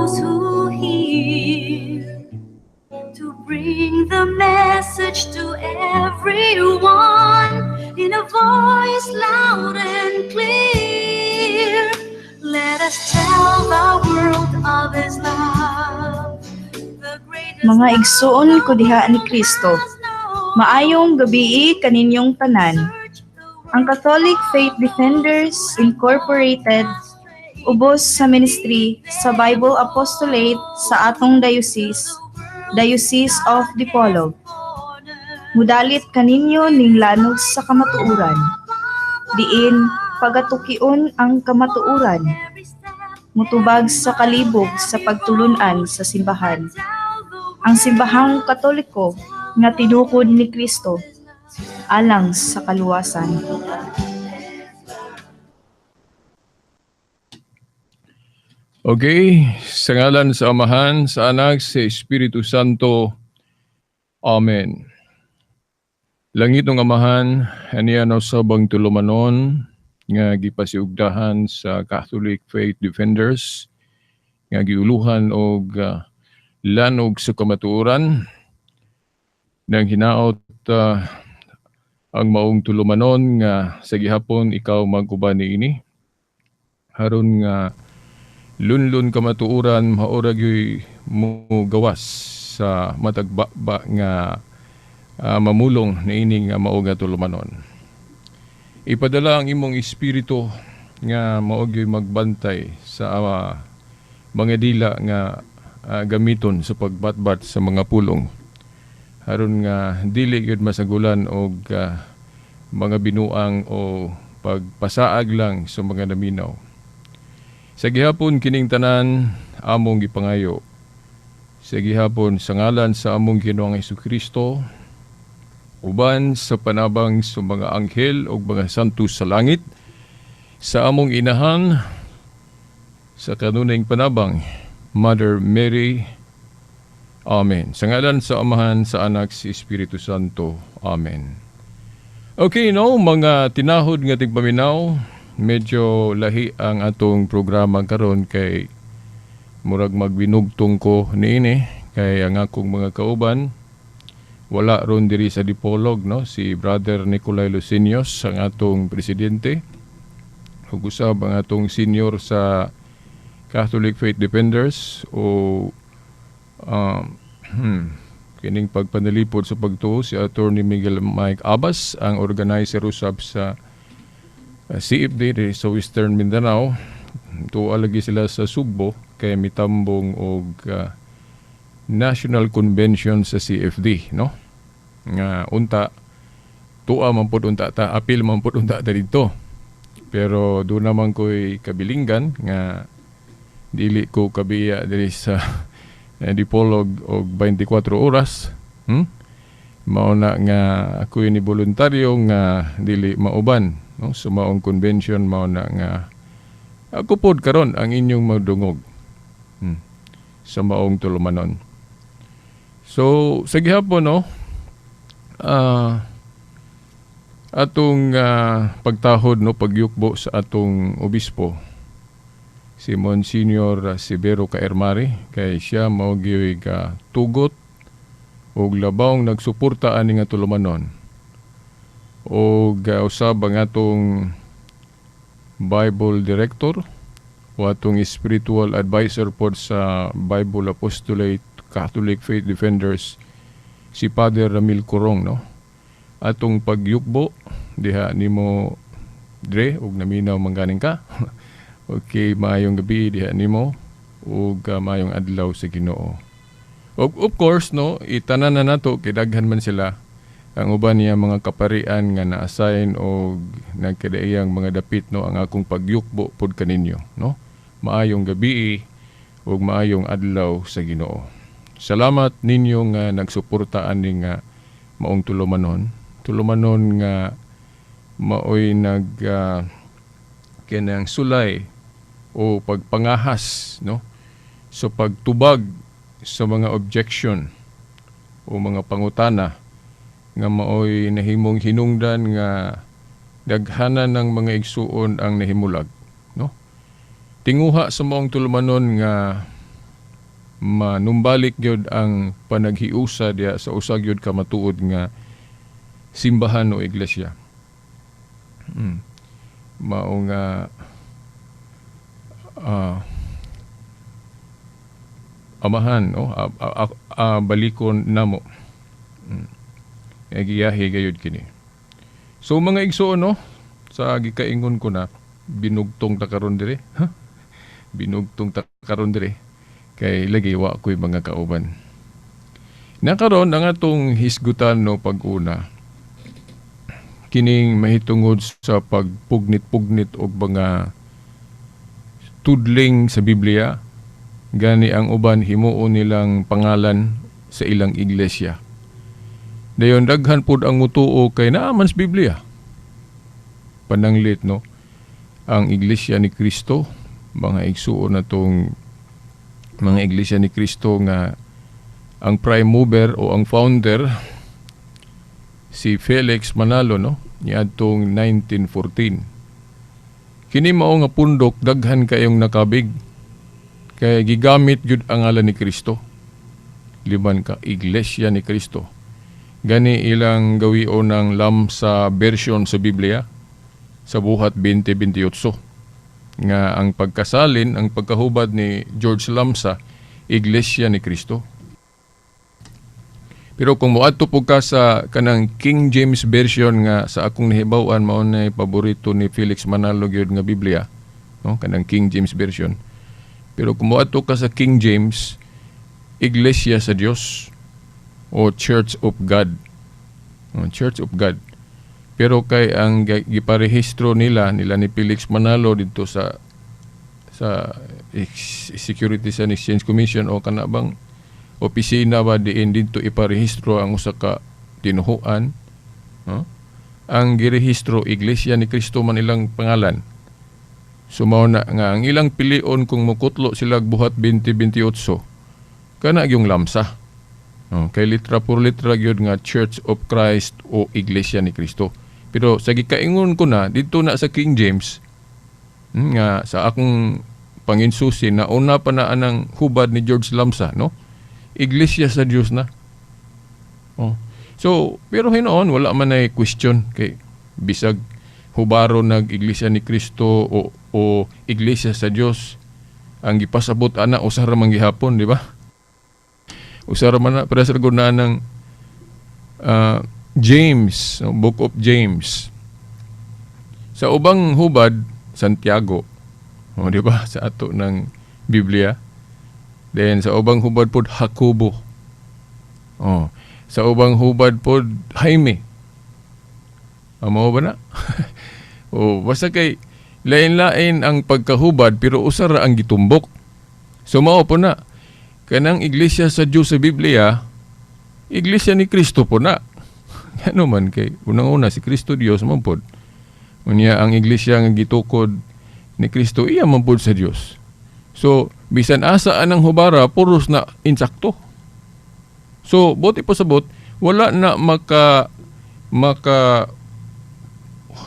Those who hear, to bring the message to everyone in a voice loud and clear. Let us tell the world of His love. The greatest Mga igsuon ko diha ni Kristo, maayong gabii kaninyong tanan. Ang Catholic Faith Defenders Incorporated, ubos sa ministry sa Bible Apostolate sa atong diocese, Diocese of Dipolog, mudalit kaninyo ning lanog sa kamatuoran. Diin pagatukion ang kamatuoran, mutubag sa kalibog sa pagtulunan sa simbahan. Ang simbahang Katoliko nga tinukod ni Kristo alang sa kaluwasan. Okay, sa ngalan sa Amahan, sa Anak, sa Espiritu Santo. Amen. Langit ng Amahan, aniya no sabang tulumanon nga gipasiugdahan sa Catholic Faith Defenders nga giuluhan og lanog sa kamatuoran nang hinaot ang maong tulumanon nga sa gihapon ikaw mag-uban niini aron nga lunlun kamatuoran maura gyuy mo gawas sa matag ba nga mamulong niini nga mao nga tulumanon. Ipadala ang imong espiritu nga mao gyuy magbantay sa mga dila nga gamiton sa pagbatbat sa mga pulong aron nga dili gyud masagulan og mga binuang o pagpasaag lang sa mga naminaw. Sa gihapon kining tanan among gipangayo. Sa gihapon sa ngalan sa among Ginoong Hesukristo, uban sa panabang sa mga anghel ug mga santo sa langit, sa among inahan sa kanunayng panabang, Mother Mary. Amen. Sa ngalan sa Amahan, sa Anak, sa Espiritu Santo. Amen. Okay, no, mga tinahod nga tigpaminaw, medyo lahi ang atong programa karon kay murag magbinugtong ko niini kay ang akong mga kauban wala ron diri sa Dipolog, no, si Brother Nicolay Lucinios, ang atong presidente, ug usab ang atong senior sa Catholic Faith Defenders o kining pagpanalipod sa pagtuo, si Attorney Miguel Mike Abbas, ang organizer usab sa CFD diri sa Western Mindanao. Tuwa lagi sila sa Sugbo kay mitambong og National Convention sa CFD, no, nga unta tuwa man pud unta ta, apil man pud unta ta didto, pero do naman ko'y kabilinggan nga dili ko kabiya diri sa Dipolog og 24 oras. Mao na nga ako'y ni voluntaryo nga dili mauban, no, sa maong convention. Mao na nga ako pod karon ang inyong magdungog sa maong tulumanon. So sa gihapon, no, atong pagtahod, no, pagyukbo sa atong obispo, si Monsignor Severo Caermari, kay siya mao gyuy ka tugot ug labawng nagsuporta ani nga tulumanon, ug usab ang atong Bible director o atong spiritual advisor pod sa Bible Apostolate Catholic Faith Defenders, si Father Ramil Corong, no, atong pagyukbo diha nimo dre ug naminaw man ganing ka. Okay, maayong gabi diha nimo ug maayong adlaw sa Ginoo. Ug of course, no, itanan na nato kay daghan man sila, ang uban niya mga kaparian nga na-assign og nagkadaiyang mga dapit, no, ang akong pagyukbo pod kaninyo, no. Maayong gabi ug maayong adlaw sa Ginoo. Salamat ninyo nga nagsuporta ani nga maong tulumanon. Tulumanon nga maoy nag kanang sulay o pagpangahas, no, sa pagtubag sa mga objection o mga pangutana nga maoy nahimong hinungdan nga daghanan ng mga igsuon ang nahimulag, no. Tinguha sa maong tulumanon nga Manumbalik gyud ang panaghiusa diya sa usa gyud ka matuod nga simbahan o iglesia. Mao nga Amahan, no, balikon namo. Kay giyahe gayud kini. So mga igsoon, no, sa gikaingon ko na binugtong ta karon dire. Ha? Binugtong ta karon dire kay lagi wa ko'y mga kauban. Nakaron ang atong hisgutan, no, pag-una kining mahitungod sa pagpugnit-pugnit og mga tudling sa Biblia, gani ang uban himuon nilang pangalan sa ilang iglesia. Dayon daghan pud ang mutuo kay naa man sa Biblia. Pananglit, no, ang Iglesia ni Cristo, mga igsuon na tong mga Iglesia ni Cristo nga ang prime mover o ang founder si Felix Manalo, no, niadtong 1914. Kini mao nga pundok daghan kayong nakabig kay gigamit gyud ang ngalan ni Kristo. Liban ka Iglesia ni Cristo. Gani ilang gawion ng Lamsa version sa Biblia sa Buhat 20:28 nga ang pagkasalin, ang pagkahubad ni George Lamsa, Iglesia ni Cristo. Pero kung moadto po ka sa kanang King James Version nga sa akong nahibaw-an mao na paborito ni Felix Manalo gyud nga Biblia, no, kanang King James Version. Pero kung moadto ka sa King James, Iglesia sa Dios o Church of God. O, Church of God. Pero kay ang giparehistro nila nila ni Felix Manalo dito sa Securities and Exchange Commission o kana bang opisina ba diin didto iparehistro ang usa ka tinuhuan, no? Ang girehistro Iglesia ni Cristo man ilang pangalan. So mao na nga ang ilang pilion kung mukutlo sila Buhat 20:28 kana yung Lamsa. Oh, kay litra por litra gyud nga Church of Christ o Iglesia ni Cristo. Pero sa gikaingon ko na didto na sa King James, nga sa akong panginsusi na una pa na anang hubad ni George Lamsa, no, Iglesia sa Dios na. Oh. So, pero hinuon wala man ay question kay bisag hubaro nag Iglesia ni Cristo o Iglesia sa Dios, ang gipasabot ana usa ra man gihapon, di ba? Usa ra man na para sa na ng James, no, Book of James. Sa ubang hubad, Santiago. O, di ba? Sa ato ng Biblia. Then sa ubang hubad pod, Jacobo. Oh, sa ubang hubad pod, Jaime. Amo ba na? Oh, basta kay lain-lain ang pagkahubad pero usa ra ang gitumbok. So mao po na kanang Iglesia sa Dios sa Biblia, Iglesia ni Kristo po na. Ano man kay unang-una si Kristo Dios man pod. Unya ang iglesia nga gitukod ni Kristo iya man pod sa Dios. So bisan asa anang hubara, puros na insakto. So buot ipasabot, wala na maka maka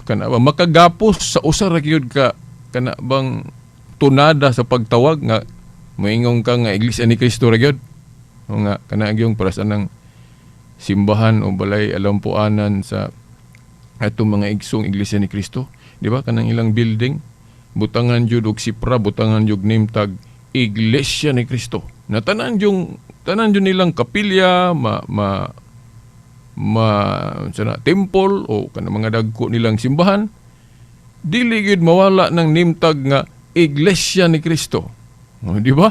kana ba makagapos sa usa ra gyud ka kana bang tunada sa pagtawag nga moingon ka nga Iglesia ni Kristo ra gyud. O nga kana gyung para sa nang simbahan o balay alampuanan sa atong mga igsong Iglesia ni Kristo, di ba? Kanang ilang building butangan jud og sipra, butangan jud name tag Iglesia ni Kristo. Na tanan jud nilang kapilya, ma ma ma sana, temple o kanang mga dagko nilang simbahan, dili gyud mawala ng name tag nga Iglesia ni Kristo. O, di ba?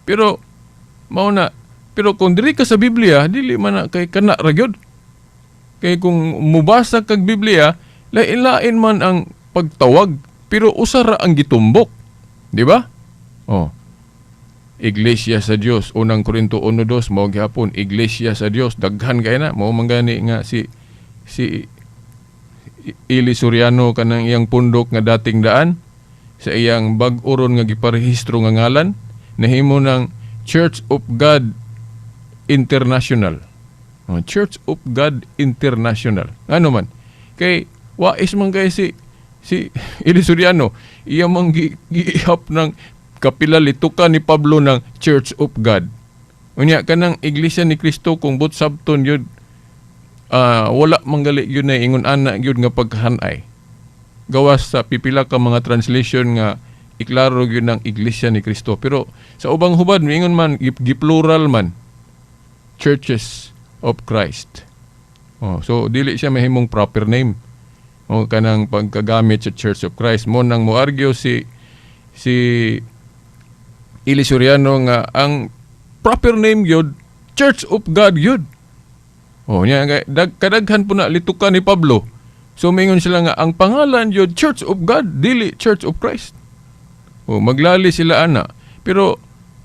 Pero mao na, pero kung diri ka sa Biblia, dili man na kay kana ra gyud. Kay kung mubasa kag Biblia, lain-lain man ang pagtawag, pero usa ra ang gitumbok. Di ba? Oh. Iglesia sa Dios, Unang Korinto 1:2, mao gihapon Iglesia sa Dios, daghan kay na mao man gani nga si Eli Soriano kanang iyang pundok nga Dating Daan sa iyang bag-o ron nga giparehistro nga ngalan nahimo ng Church of God International. Oh, Church of God International. Ano man? Kay wais man kay si Eli Soriano, iya mang giihap ng kapila litukan ni Pablo ng Church of God. Unya kanang Iglesia ni Cristo, kung buot sabton yun, wala manggali yun na ingon ana yun nga paghanay. Gawas sa pipila ka mga translation nga iklaro yun ng Iglesia ni Cristo. Pero sa ubang hubad, miingon man, giplural man, Churches of Christ. Oh, so dili siya mahimong proper name. O kanang pagkagamit sa Church of Christ. Mo nang mo-argue si Eli Soriano nga ang proper name yun, Church of God yun. Oh, nya kadaghan po na litukan ni Pablo. So mingon sila nga ang pangalan yun Church of God, dili Church of Christ. Oh, maglali sila ana. Pero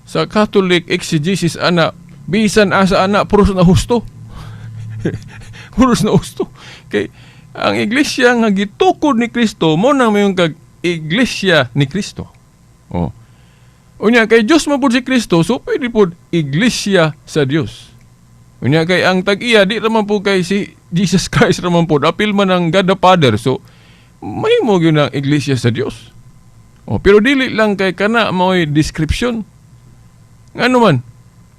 sa Catholic exegesis ana, bisan asa ana puros na husto. Puros na husto. Kay ang iglesia nga gitukod ni Kristo mo nang mayon kag Iglesia ni Kristo. Oh. Unya kay Dios man pud si Kristo, so pwede pud Iglesia sa Dios. Unya kay ang tag-iya di raman po kay si Jesus Christ raman pud, apil man ang God the Father, so mahimo gyud ang Iglesia sa Dios. Oh, pero dili lang kay kana mao'y description. Ngano man?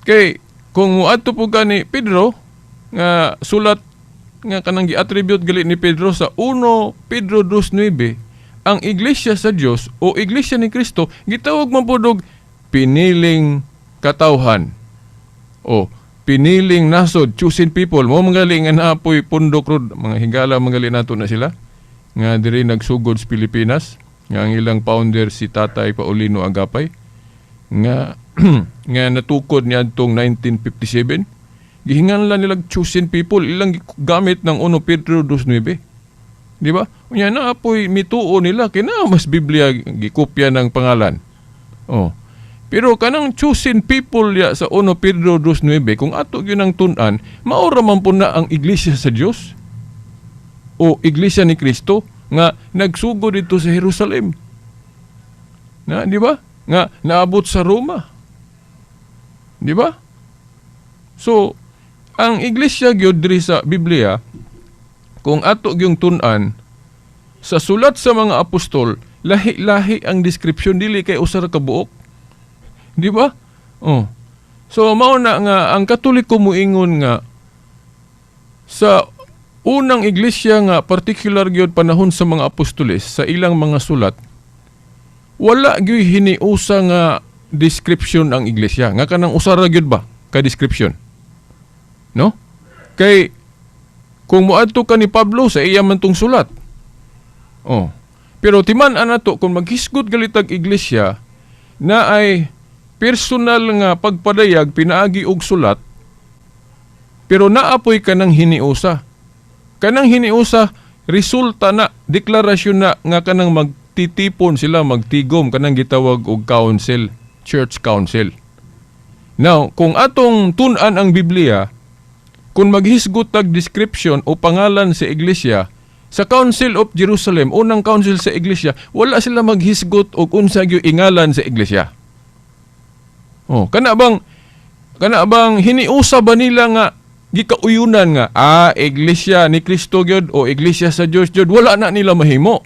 Kay kung muadto po ka ni Pedro nga sulat nga kanang gi-attribute gali ni Pedro sa 1 Pedro 2:9, ang Iglesia sa Dios o Iglesia ni Kristo gitawag man pud og piniling katawhan o piniling nasod, chosen people. Mo mangali nga naapoy pundok rod, mga higala mangali nato na sila nga diri nagsugod sa Pilipinas, nga ang ilang founder si Tatay Paulino Agapay nga nga natukod niadtong 1957. Gihinganlan nila chosen people, ilang gamit ng 1 Pedro 2:9, di ba? Unya na apoy mituo nila kay naa mas Biblia gikopya ng pangalan. Oh. Pero kanang chosen people ya sa 1 Pedro 2:9, kung ato gyud ang tun-an, mao ra man po na ang Iglesia sa Dios o Iglesia ni Kristo nga nagsugod dito sa Jerusalem. Na, di ba? Nga naabot sa Roma. Di ba? So, ang iglesia gyud diri sa Biblia, kung ato gyung tun-an sa sulat sa mga apostol, lahi-lahi ang description, dili kay usa ra ka buok. Di ba? Oh. So mao na nga ang Katoliko moingon nga sa unang iglesia nga particular gyud panahon sa mga apostoles, sa ilang mga sulat wala gyud hiniusa nga description ang iglesia nga kanang usa ra gyud ba ka description, no? Kay kung moadto ka ni Pablo sa iya man tong sulat, oh, pero timan-an nato, kung maghisgot galitag iglesia na ay personal nga pagpadayag pinaagi og sulat, pero naapoy kanang hiniusa. Kanang hiniusa, resulta na deklarasyon na nga kanang magtitipon sila, magtigom, kanang gitawag og council, church council. Now, kung atong tun-an ang Biblia, kung maghisgot tag description o pangalan sa iglesia sa Council of Jerusalem, unang council sa iglesia, wala sila maghisgot og unsa gyud ingalan sa iglesia. Oh, kana bang hiniusa ba nila nga gikauyunan nga iglesia ni Kristo gyud o iglesia sa Dios gyud? Wala na nila mahimo.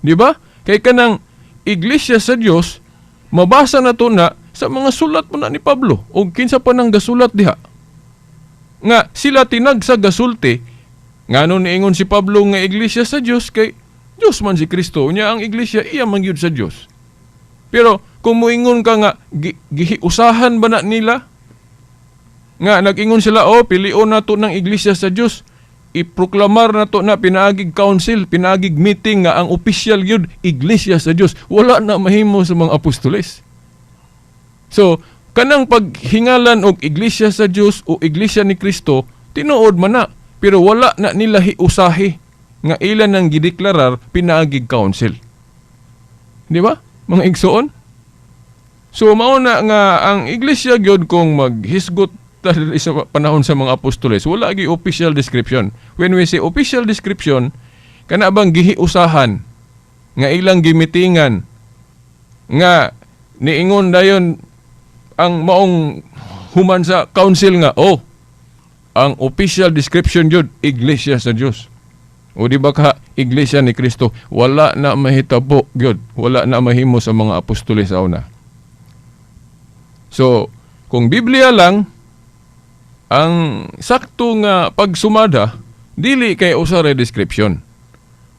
Di ba? Kay kanang iglesia sa Dios mabasa na to na sa mga sulat mo na ni Pablo o kinsa pa nang gasulat diha. Nga sila tinag sa gasulti, ngano niingon si Pablo nga iglesia sa Dios? Kay Dios man si Kristo, unya ang iglesia iya man gyud sa Dios. Pero kung moingon ka nga gihiusahan ba na nila nga nag-ingon sila, "Oh, pilion nato ng iglesia sa Dios, iproklamar nato na pinaagig council, pinaagig meeting nga ang official gyud iglesia sa Dios," wala na mahimo sa mga apostoles. So kanang paghingalan og iglesia sa Dios o iglesia ni Kristo, tinuod man na, pero wala na nila hiusahi nga ilan ang gideklarar pinaagig council. Di ba, mga igsoon? So mao na nga ang iglesia gyud, kung maghisgot ta diri sa panahon sa mga apostoles, wala gyud official description. When we say official description, kana bang gihiusahan nga ilang gimitingan nga niingon dayon ang maong human sa council nga, "Oh, ang official description gyud iglesia sa Dios." O di ba ka iglesia ni Kristo? Wala na mahitabo gyud, wala na mahimo sa mga apostoles sa una. So, kung Kung Biblia lang ang sakto nga pagsumada, dili kay usa ra description.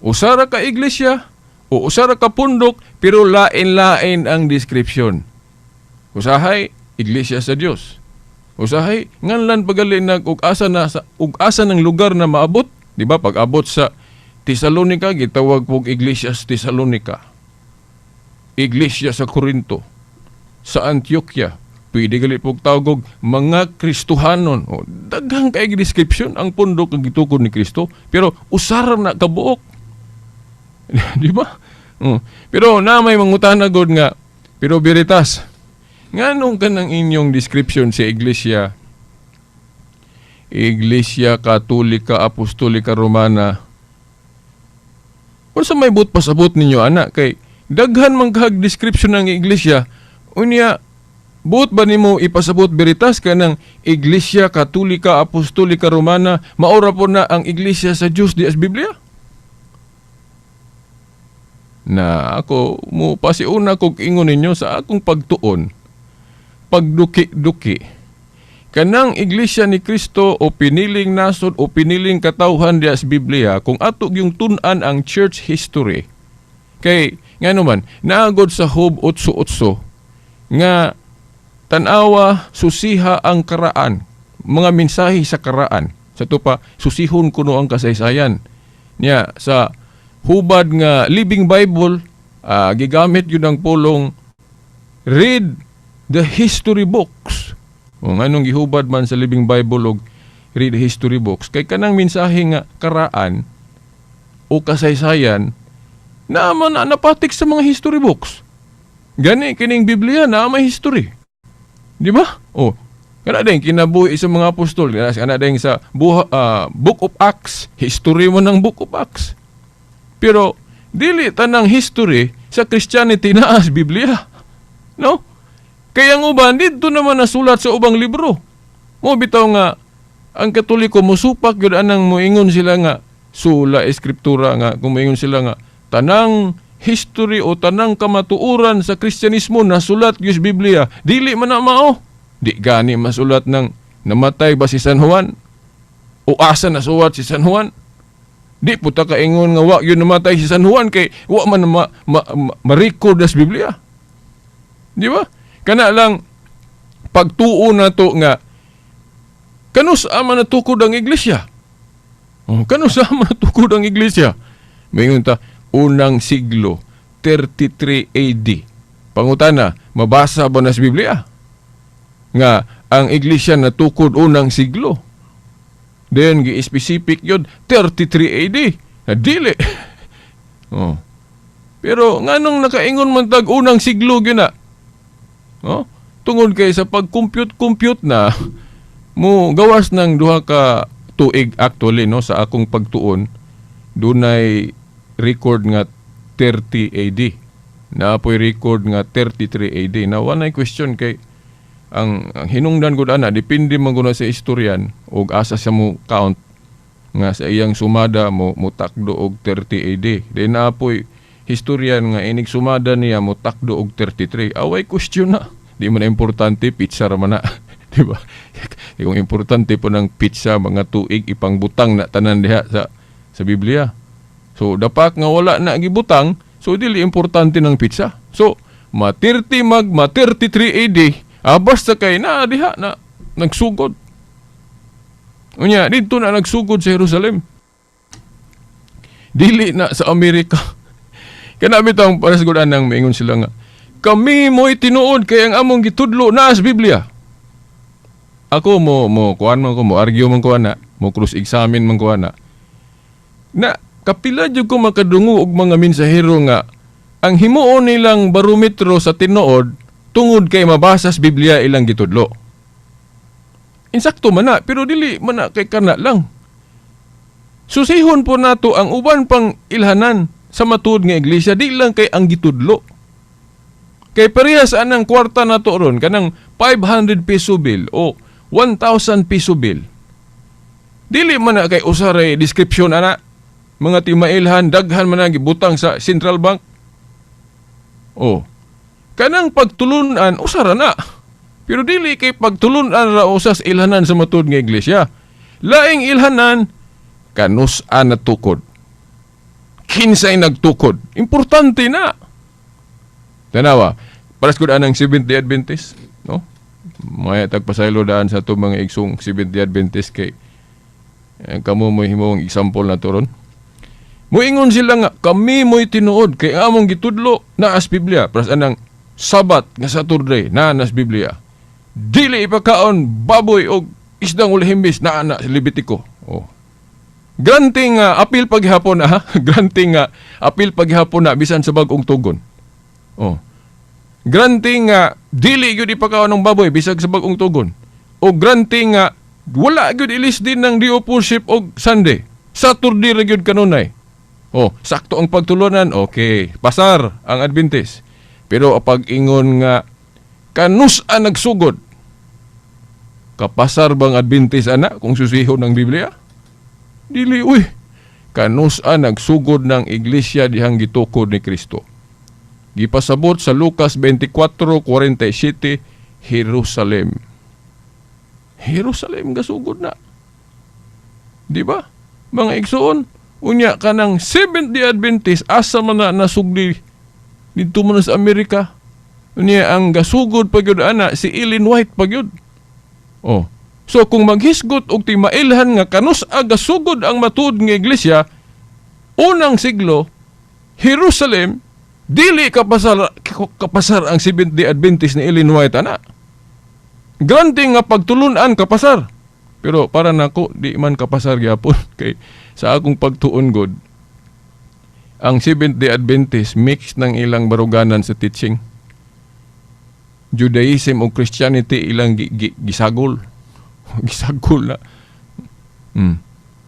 Usa ra ka iglesia o usa ra ka pundok, pero lain-lain ang description. Usahay iglesia sa Dios. Usahay nganlan pagali nag ug asa na sa ug asa ng lugar na maabot, di ba? Pag abot sa Tesalonica, gitawag pog iglesia sa Tesalonica. Iglesia sa Corinto, sa Antioquia, pwede gali pog tawag mga Kristohanon. O, daghang kay description ang pundok ang gitukod ni Kristo, pero usara na kabuok. Di ba? Oh. Pero na may mangutana gud nga, "Pero Veritas, nganong kanang inyong description sa iglesia, Iglesia Katolika Apostolika Romana, unsa may buot pasabot ninyo ana? Kay daghan man kahag description ng iglesia. Unya buot ba nimo ipasabot, Veritas, kanang Iglesia Katolika Apostolika Romana maura po na ang iglesia sa Dios di as Biblia?" Na ako mo pasiuna kog ingon ninyo, sa akong pagtuon, pagduki-duki, kanang iglesia ni Kristo o piniling nasod o piniling katawhan diya sa Biblia, kung ato yung tun-an ang church history, kay ngano man naagod sa Job 8:8 nga tan-awa, susiha ang karaan, mga mensahe sa karaan sa tupa, susihon kuno ang kasaysayan niya. Sa hubad nga Living Bible, gigamit yun ang pulong "read the history books." O nganong gihubad man sa Living Bible og "read the history books"? Kay kanang mensahe nga karaan o kasaysayan na man na napatik sa mga history books. Gani kining Biblia na may history. Di ba? O, kana din kinabuhi sa mga apostol, kana din sa Book of Acts, history mo ng Book of Acts. Pero dili tanang history sa Christianity naa sa Biblia. No? Kaya ang uban didto naman nasulat sa ubang libro. Mo bitaw nga ang Katoliko musupak gyud anang moingon sila nga sola scriptura, nga kung moingon sila nga tanang history o tanang kamatuoran sa Kristyanismo nasulat gyud sa Biblia, dili man na mao. Di gani masulat ng namatay ba si San Juan? O asa nasuwat si San Juan? Di po ta kaingon nga wa yun namatay si San Juan kay wa man ma-record sa Biblia. Di ba? Kana lang pagtuo na to nga kanus man natukod ang iglesia. Oh, kanus man natukod ang iglesia? Maingon ta unang siglo, 33 AD. Pangutana, mabasa ba na sa Biblia nga ang iglesia natukod unang siglo? Then gi-specific yun 33 AD. Na dili. Oh. Pero nganong nakaingon man tag unang siglo gyud na? Oh? Tungod kay sa pag-compute-compute na mo gawas ng duha ka tuig actually, no, sa akong pagtuon dunay record nga 30 AD. Naa poy record nga 33 AD. Na walay question kay ang hinungdan gud ana depende man gud na sa istoryan ug asa siya mo count nga sa iyang sumada mo mutakdo og 30 AD. Then naa poy historian nga inig sumada niya mo takdo og 33. Away question na. Di man na importante, petsa ra man na. Di ba? Kung importante po ng petsa, mga tuig, ipangbutang na tanan diha sa Biblia. So dapat nga wala na gibutang, so dili importante ng petsa. So ma-30 mag ma-33 AD, basta kay na diha na nagsugod. Unya didto na nagsugod sa Jerusalem. Dili na sa Amerika. Kana bitang para sa nang maingon sila nga kami mo'y tinuod kay ang among gitudlo na sa Biblia. Ako mo mo kuan man ko, mo argue man ko ana, mo cross examine man ko ana. Na kapila jud ko makadungo og mga mensahero nga ang himuon nilang barometro sa tinuod tungod kay mabasa sa Biblia ilang gitudlo. Insakto man na, pero dili man na kay kana lang. Susihon po nato ang uban pang ilhanan sa matuod nga iglesia, di lang kay ang gitudlo. Kay parehas anang kwarta nato ron, kanang 500 peso bill o 1,000 peso bill. Dili man na kay usaray description ana. Mga timailhan, daghan man na gibutang sa central bank. Oh. Kanang pagtulunan usara na. Pero dili kay pagtulunan ra usas ilhanan sa matud nga iglesia. Laing ilhanan kanus-a natukod. Kinsay nagtukod. Importante na. Tanawa, paras gud anang Seventh-day Adventist, no? Maya tagpasaylo daan sa atong mga igsong Seventh-day Adventist kay kamo mo himong example na turon. Muingon sila nga kami mo'y tinuod kay among gitudlo naa sa Biblia. Paras anang Sabat nga Saturday naa na sa Biblia. Dili ipakaon baboy og isdang walay himbis, naa na sa Levitico. Oh. Granting nga apil paghapon na, granting nga apil paghapon na bisan sa bag-ong tugon. Oh. Granting nga dili gyud ipakaon ng baboy bisag sa bag-ong tugon. O granting nga wala gyud ilis din ng day of worship og Sunday. Saturday ra gyud kanunay. Oh, sakto ang pagtulunan, okay. Pasar ang Adventist. Pero pag ingon nga kanus-a nagsugod, kapasar bang Adventist ana kung susihon ng Biblia? Dili uy. Kanus-a nagsugod ng iglesia dihang gitukod ni Kristo? Gipasabot sa Lucas 24:47, Jerusalem. Jerusalem gasugod na. Di ba? Mga igsoon, unya kanang Seventh-day Adventist, asa man na nasugdi dito man sa Amerika? Unya ang gasugod pa gyud ana si Ellen White pa gyud. Oh. So kung maghisgot og timailhan nga kanus-a gasugod ang matuod nga iglesia, unang siglo, Jerusalem, dili kapasar ang Seventh-day Adventist ni Ellen White ana. Granting nga pagtulunan kapasar. Pero para nako di man kapasar gyapon kay sa akong pagtuon god, ang Seventh-day Adventist mix ng ilang baruganan sa teaching. Judaism o Christianity ilang gisagol. Gisagol na.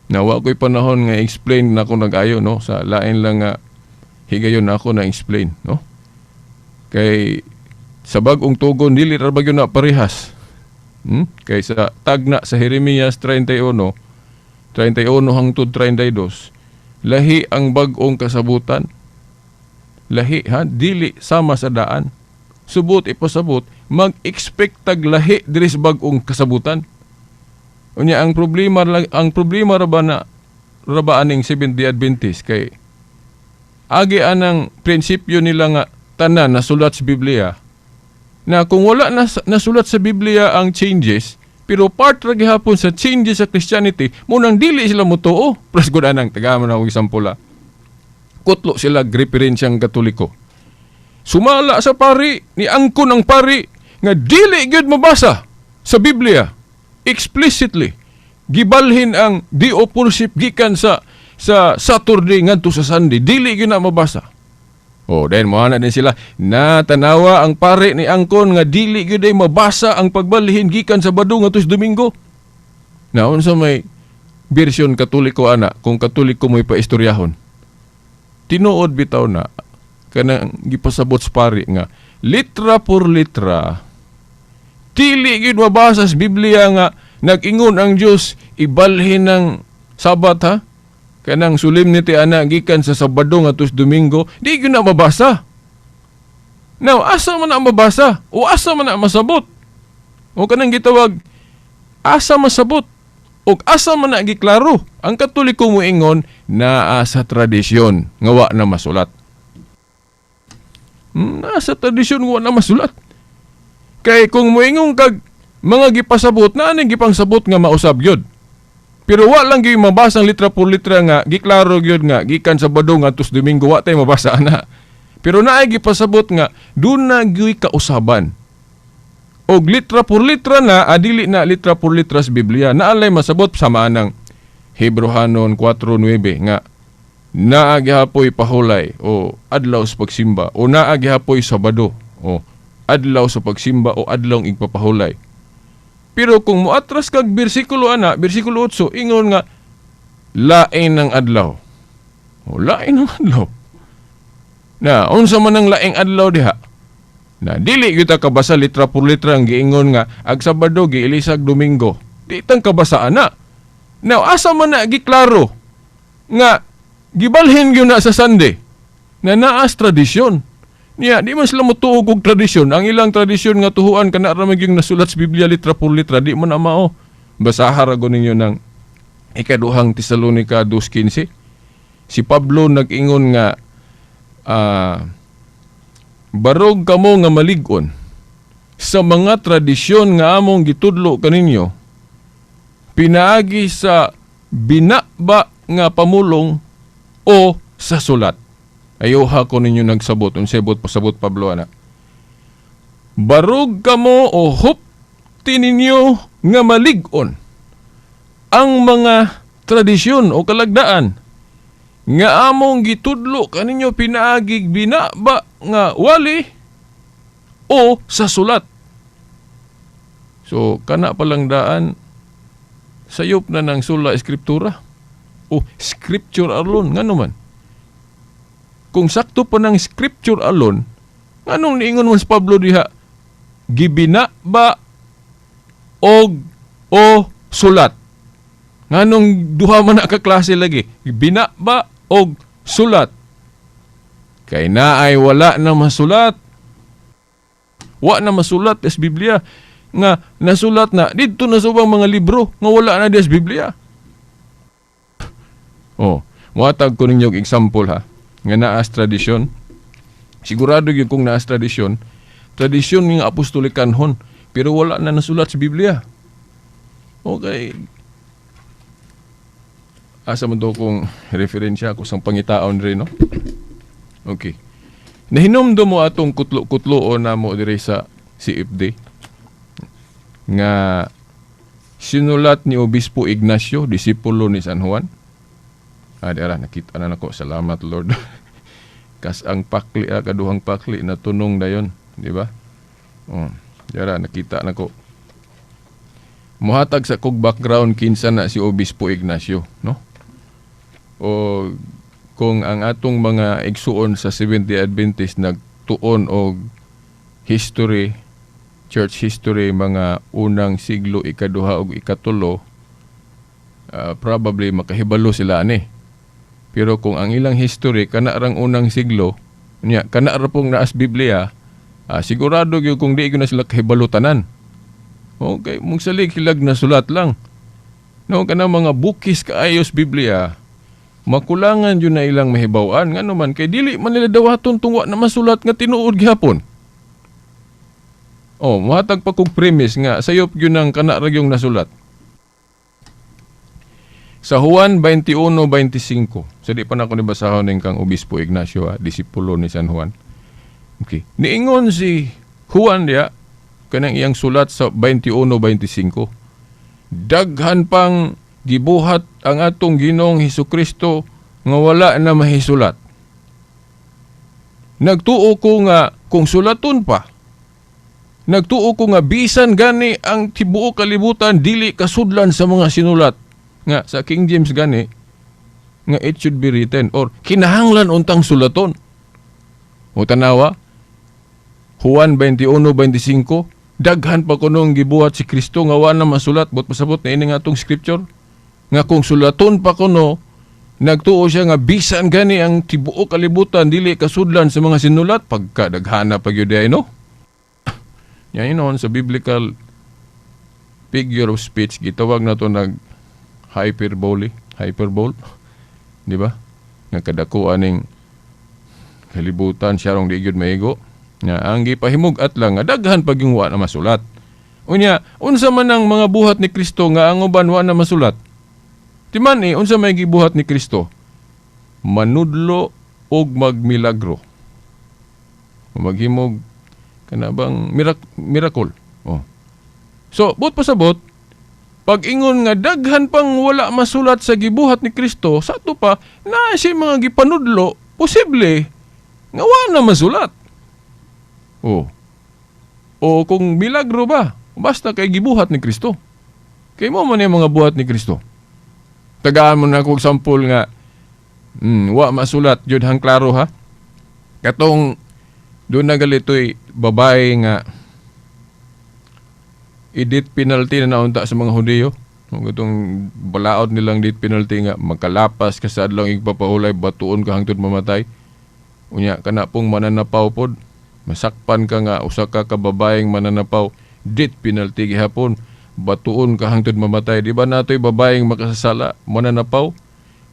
Nawa ko'y panahon nga explain na ako nag-ayo, no? Sa lain lang nga higayon na ako na explain, no? Kay sa bag-ong tugon dili ra ba gyud na parehas. Kay sa tagna sa Jeremias 31, 31 hangtod 32, lahi ang bag-ong kasabutan. Lahi ha, dili sama sa daan. Subot ipasabot, mag-expect tag lahi diri sa bag-ong kasabutan. Unya ang problema ra ba na ra ba aning Seventh-day Adventist kay agi anang prinsipyo nila nga tanan nasulat sa Biblia, na kung wala na nasulat sa Biblia ang changes pero part ra gihapon sa changes sa Christianity, mo nang dili sila motuo. Plus gud anang taga man ako example. Kutlo sila referensyang Katoliko. Sumala sa pari, ni angkon ang pari nga dili gyud mabasa sa Biblia explicitly gibalhin ang day of worship gikan sa Saturday ngadto sa Sunday, dili gyud na mabasa. Oh, then mo din sila na tanawa ang pare ni angkon nga dili gyud ay mabasa ang pagbalhin gikan Sabado ngadto sa Domingo. Na unsa may version Katoliko ana kung Katoliko mo'y paistoryahon? Tinuod bitaw na kanang gipasabot sa pari nga litra por litra dili gyud mabasa sa Biblia nga nag-ingon ang Dios ibalhin ng Sabat ha, kanang solemnity ana gikan sa Sabado ngadto sa Domingo, di gyud na mabasa. Now, asa man na mabasa o asa man na masabot? O kanang gitawag asa masabot o asa man na giklaro? Ang Katoliko moingon naa sa tradisyon nga wa na masulat. Naa sa tradisyon nga wa na masulat. Kay kung moingon kag mga gipasabot na aning gipangsabot nga mausab gyud. Pero wa lang gyud mabasa ang litra por litra nga giklaro gyud nga gikan Sabado ngadto sa Domingo, wa tay mabasa ana. Pero naay gipasabot nga duna gyud kausaban. Og litra por litra na adili na litra por litra sa Biblia. Naalay masabot sama anang Hebrohanon 4:9 nga naa gihapoy pahulay o adlaw sa pagsimba o naa gihapoy Sabado o adlaw sa pagsimba o adlaw igpapahulay. Pero kung moatras kag bersikulo ana, bersikulo 8, ingon nga lain ng adlaw. O lain ng adlaw. Na unsa man ang laing adlaw diha? Na dili gyud ta kabasa litra por litra ang giingon nga ag Sabado giilisag Domingo. Di tang kabasa ana. Now asa man na giklaro nga gibalhin gyud na sa Sunday na naas tradisyon. Niya, di man sila motuo og tradisyon. Ang ilang tradisyon nga tuhuan kana ra man gyud nasulat sa Biblia litra por litra, di man na mao. Basaha ra gud ninyo ng Ikaduhang Tesalonica 2:15. Si Pablo nag-ingon nga barog kamo nga malig-on sa mga tradisyon nga among gitudlo kaninyo pinaagi sa binaba nga pamulong o sa sulat. Ayuha ko ninyo nagsabot. Unsay buot pasabot Pablo ana? Barog kamo o hupti ninyo nga malig-on ang mga tradisyon o kalagdaan nga among gitudlo kaninyo pinaagig binaba nga wali o sa sulat. So kana palang daan, sayop na ng sola scriptura o scripture alone. Ngano man? Kung sakto pa ng scripture alone, nganong niingon man si Pablo diha gibina ba og o sulat? Nganong duha man na ka klase lagi? Binaba og sulat. Kay naay wala na masulat. Wa na masulat sa Biblia nga nasulat na didto na sa ubang mga libro nga wala na di sa Biblia. Oh, muhatag ko ninyo og example ha, nga naas tradisyon. Sigurado gyud kung naas tradisyon, tradisyon nga apostolikanhon, pero wala na nasulat sa Biblia. Okay. Asa man to kung referensya ko sang pangitaon rin, no? Okay. Nahinumdum mo atong kutlo-kutlo o namo diri sa CFD nga sinulat ni Obispo Ignacio, disipulo ni San Juan. Ah, dira nakita na nako. Salamat, Lord. Kas ang pakli, kaduhang pakli na tunong dayon, di ba? Oh, dira nakita nako. Muhatag sa kog background kinsa na si Obispo Ignacio, no? O kung ang atong mga igsuon sa Seventh-day Adventist nagtuon og history, church history, mga unang siglo, ikaduha ug ikatulo, probably makahibalo sila ani. Pero kung ang ilang history kana rang unang siglo, nya kana ra pong naas Biblia, sigurado gyud kung di gyud na sila kahibalo tanan. Okay, mong salig hilag na sulat lang. No, kana mga bukis kaayos Biblia, makulangan yun na ilang mahibaw-an. Ngano man? Kay dili man nila dawaton tungwa na masulat nga tinuod gihapon. Oh, muhatag pa kog premise nga sayop gyud ang kana ra gyung nasulat. Sa Juan 21:25. So di pa na ako ni basahon ning kang Obispo Ignacio, disipulo ni San Juan. Okay. Niingon si Juan diya kanang iyang sulat sa 21:25. Daghan pang gibuhat ang atong Ginoong Hesukristo nga wala na mahisulat. Nagtuo ko nga kung sulaton pa, nagtuo ko nga bisan gani ang tibuok kalibutan dili kasudlan sa mga sinulat. Nga sa King James gani nga it should be written or kinahanglan untang sulaton. O tanawa, Juan 21:25, daghan pa kunong gibuhat si Kristo nga wa na masulat. But pasabot na ini nga atong scripture nga kung sulaton pa kuno, nagtuo siya nga bisan gani ang tibuok kalibutan dili kasudlan sa mga sinulat, pagka daghana pa gyud ay, no? Yan noon sa biblical figure of speech gitawag na to nag hyperbole, hyperbole, di ba? Nga kadako aning kalibutan siya rong di gyud maigo. Nga ang gipahimug-at lang nga daghan pag yung wa na masulat. Unya, unsa man ang mga buhat ni Kristo nga ang uban wa na masulat? Timan eh, unsa may gibuhat ni Kristo? Manudlo og magmilagro. Maghimog kana bang miracle. Oh. So, buot pasabot, pag ingon nga daghan pang wala masulat sa gibuhat ni Kristo, sa ato pa na siya mga gipanudlo, posible nga wa na masulat. Oh. O kung milagro ba, basta kay gibuhat ni Kristo. Kay mo man yung mga buhat ni Kristo. Tagaan mo na ako example nga wa masulat jud hang klaro ha. Katong doon na galitoy babae nga i-death penalty na naunta sa mga Hudiyo. Kung itong balaod nilang death penalty nga magkalapas ka sa adlaw igpapahulay, batuon ka hangtod mamatay. Unya kana pong mananapaw pod. Masakpan ka nga usa ka kababaeng mananapaw, death penalty gihapon, batuon ka hangtod mamatay. Di ba natoy babaeng makasasala, mananapaw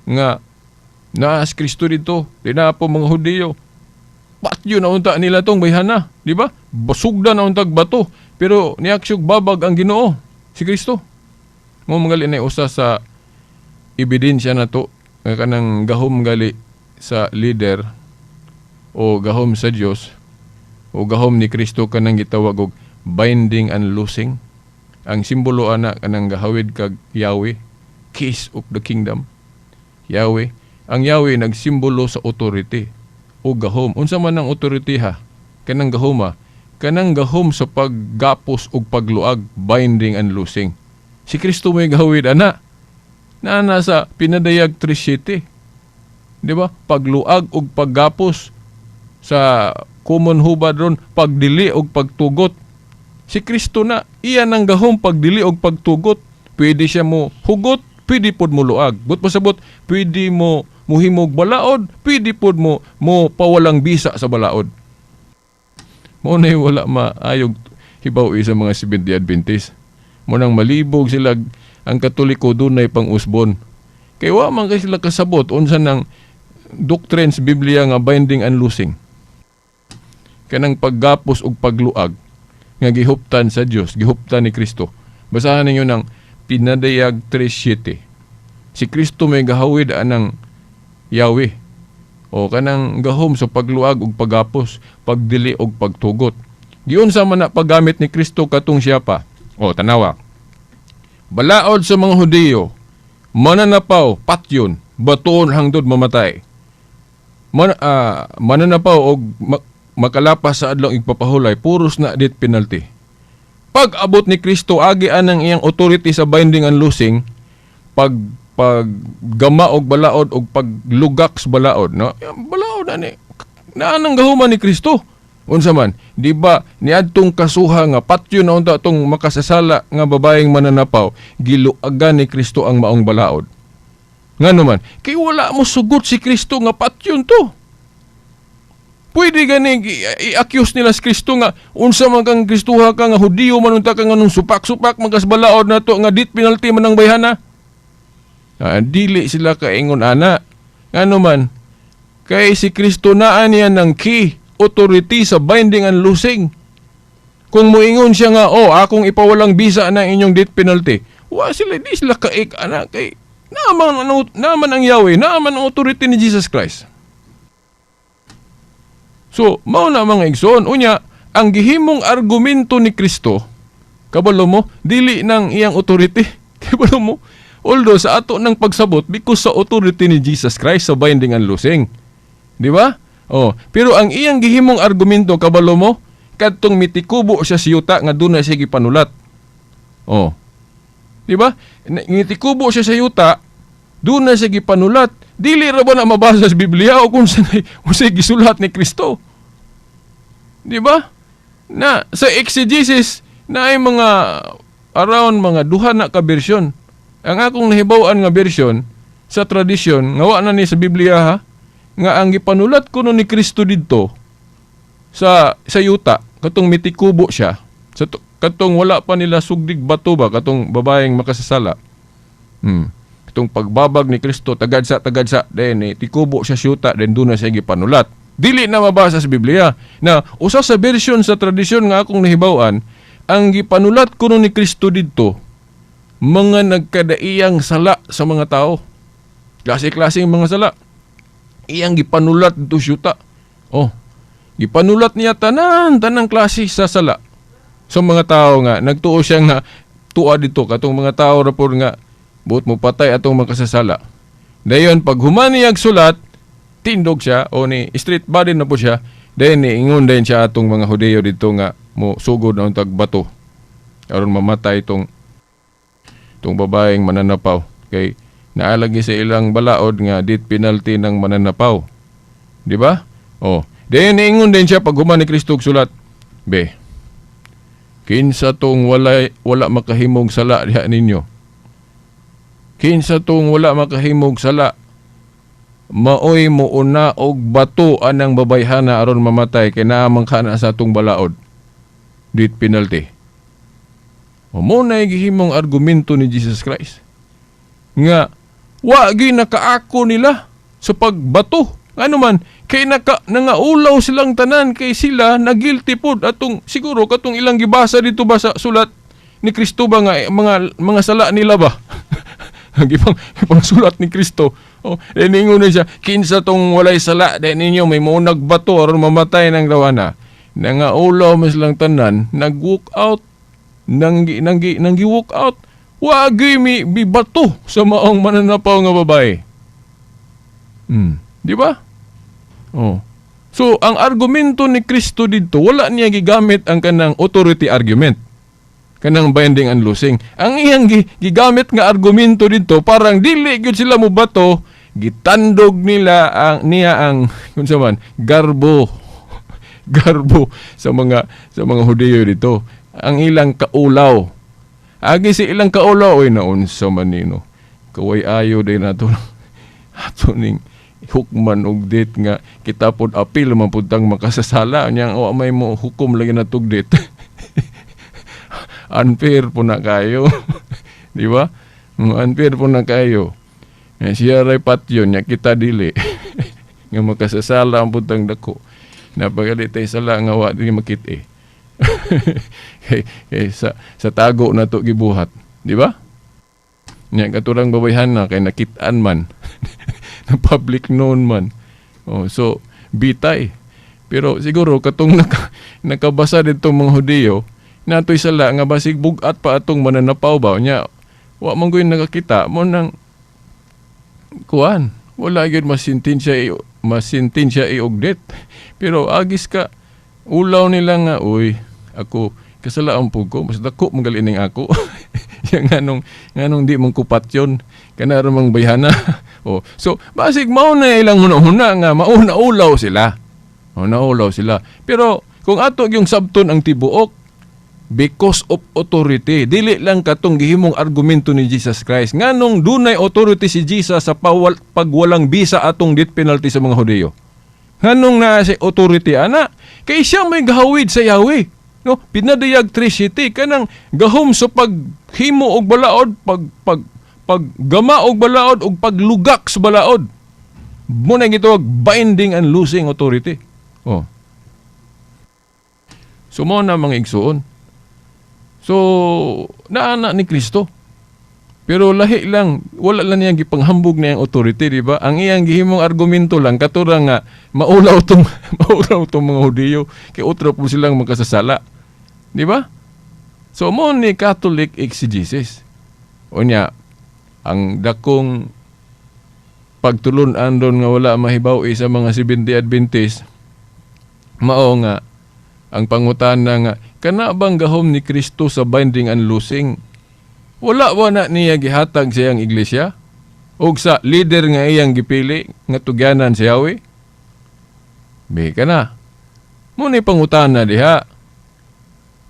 nga naa si Kristo dito, di na po mga Hudiyo. Patyo na unta nila tong bayhana, di ba? Basugda na untag bato, pero niaksyog babag ang Ginoo, si Kristo. Mo mga na usa sa ebidensya na to nga kanang gahom gali sa leader o gahom sa Dios o gahom ni Kristo, kanang gitawag og binding and loosing. Ang simbolo ana, kanang gahawid kag Yahweh, keys of the kingdom. Yahweh, ang Yahweh nagsimbolo sa authority o gahom. Unsa man ang authority ha? Kanang gahom ha? Kanang gahom sa paggapos ug pagluag, binding and loosing. Si Kristo may gahawid ana. Naa na sa Pinadayag 3.7. Di ba? Pagluag ug paggapos sa common hubad ron, pagdili og pagtugot. Si Kristo na, iya nang gahom pagdili og pagtugot. Pwede siya mo hugot, pwede pod mo luag. But pasabot, pwede mo muhimog balaod, pwede pod mo mo pawalang bisa sa balaod. Mo na wala maayog hibaw sa mga Seventh-day Adventist. Mo nang malibog sila ang Katoliko dunay pang-usbon. Kay wa man kay sila kasabot unsa nang doctrine sa Biblia nga binding and loosing. Kanang paggapos ug pagluag nga gihuptan sa Dios, gihuptan ni Kristo. Basahan ninyo ng Pinadayag 3.7. Si Kristo may gahawid anang Yahweh. O kanang gahom sa pagluag ug paggapos, pagdili ug pagtugot. Giunsa man na paggamit ni Kristo katong siya pa? O tanawa. Balaod sa mga Hudiyo, mananapaw, patyon, batuon hangtod mamatay. Mananapaw og makalapas sa adlaw igpapahulay, puros na death penalty. Pag abot ni Kristo, agi anang iyang authority sa binding and loosing, pag paggama og balaod og paglugak sa balaod, no? Balaod ani. Naa nang gahuman ni Kristo. Unsa man, di ba niadtong kasuha nga patyo na unta tong makasasala nga babaeng mananapaw, giluagan ni Kristo ang maong balaod. Ngano man, kay wala mo sugot si Kristo nga patyon to. Pwede gani i-accuse nila si Kristo nga unsa man kang Kristuha ka nga Hudiyo man unta ka nga nung supak-supak magas balaod na to nga death penalty man ang bayhana. Dili sila kaingon ana. Ngano man, kay si Kristo naa niya ng key authority sa binding and loosing. Kung muingon siya nga, "Oh, akong ipawalang bisa na inyong death penalty," wa sila, di sila kaik ana kay naaman ang Yahweh, naaman ang authority ni Jesus Christ. So, mao na, mga igsoon, unya, ang gihimong argumento ni Kristo, kabalo mo, dili nang iyang authority. Kabalo mo, although sa ato ng pagsabot, because sa authority ni Jesus Christ sa binding and loosing. Di ba? Oh, pero ang iyang gihimong argumento, kabalo mo, kadtong mitikubo siya sa yuta nga doon na siya gipanulat. Oh. Di ba? Ngitikubo siya sa yuta, doon na siya gipanulat. Dili ra ba na mabasa sa Biblia o kung sa gisulat ni Kristo? Di ba? Na sa exegesis na ay mga around mga duha na ka version. Ang akong nahibaw-an nga version sa tradisyon nga wa na ni sa Biblia ha, nga ang gipanulat kuno ni Kristo didto sa yuta katong mitikubo siya sa katong wala pa nila sugdig bato ba katong babaeng makasasala. Itong pagbabag ni Kristo, tagad sa tagad sa, then tikubo siya sa yuta, then doon na siya gipanulat. Dili na mabasa sa Biblia. Na usa sa version sa tradisyon nga akong nahibaw-an, ang gipanulat kuno ni Kristo didto mga nagkadaiyang sala sa mga tao. Klase-klaseng mga sala. Iyang gipanulat dito sa yuta. Oh, gipanulat niya tanan, tanang klase sa sala sa mga tao nga nagtuo siya nga tuwa dito katong mga tao ra pod nga buot mo patay atong makasasala. Dayon pag human niyag sulat, tindog siya o ni street body na po siya, dayon ni ingon dayon siya atong mga Hudiyo dito nga mo sugod na untag bato aron mamatay itong babaeng mananapaw kay naalagi sa ilang balaod nga death penalty ng mananapaw. Di ba? Oh, dayon niingon din siya pag human ni Kristo og sulat. Be, kinsa tong wala makahimog sala diha ninyo? Kinsa tong wala makahimog sala? Maoy muuna og bato anang babayhana aron mamatay kay naa man kana sa atong balaod. Death penalty. O mo na gihimong argumento ni Jesus Christ nga wa gyud nakaako nila sa pagbato. Ano man kay nangaulaw silang tanan kay sila na guilty pod atong siguro katong ilang gibasa dito ba sa sulat ni Kristo ba nga mga sala nila ba? Gipang sulat ni Kristo. Oh, ningon na siya, kinsa tong walay sala di ninyo may maunag bato aron mamatay ng dawana. Nangaulaw man silang tanan, nag-walk out, nanggi walk out. Wa gyud mi bato sa maong mananapaw nga babae. Di ba? Oh. So, ang argumento ni Kristo didto, wala niya gigamit ang kanang authority argument. Kanang binding and loosing. Ang iyang gigamit nga argumento didto, parang dili gyud sila mo bato, gitandog nila ang niya ang kunsa man, garbo. Garbo sa mga Hudiyo dito. Ang ilang kaulaw. Agi si ilang kaulaw, oy naunsa man nino. Kaway ayo day nato. Ato ning hukman og death nga kita pod apil man pud tang makasasala nya wa may mo hukom lagi natog death. Unfair po na kayo. Di ba? Unfair po na kayo. Eh, siya ray patyon nya kita dili. Nga makasasala ang putang dako. Napagali tay sala nga wa di makit-i. Kay sa tago na to gibuhat, di ba? Nya katurang babayhan na kay nakit-an man. Na public known man. Oh, so bitay. Pero siguro katong nakabasa dito mga Hudiyo, natoy sala nga basig bugat pa atong mananapaw ba nya wa man gyud nakakita mo nang kuan, wala gyud masintensya i og death. Pero agis ka ulaw nila nga, uy, ako kasalaan pud ko, mas dako man gali ning ako. Yang nganong di man kupat yun kana ra mang bayhana. Oh, so basig mao na ilang hunahuna nga mauna ulaw sila. Oh, naulaw sila. Pero kung ato yung sabton ang tibuok, because of authority, dili lang katong gihimong argumento ni Jesus Christ. Nganong dunay authority si Jesus sa pagwalang bisa atong death penalty sa mga Hudiyo? Nganong naa si authority ana? Kay siya may gahawid sa Yahweh. No, pinadayag 3 city kanang gahom sa paghimo og balaod, paggama og balaod og paglugak sa balaod. Mo na gitawag binding and loosing authority. Oh. So mo na mga igsuon. So naana ni Kristo. Pero lahi lang, wala lang niyang gipanghambog na iyang authority, di ba? Ang iyang gihimong argumento lang, katura nga, maulaw tong mga Hudiyo, kay utro po silang makasasala. Di ba? So, mo ni Catholic exegesis. O niya, ang dakong pagtulun-an doon nga wala mahibaw sa mga Seventh-day Adventist, mao nga, ang pangutana nga, kana bang gahom ni Kristo sa binding and loosing? Wala ba na niya gihatag sa iyang iglesia? Og sa leader nga iyang gipili nga tugyanan si Yahweh? Be ka na. Muna pangutana diha.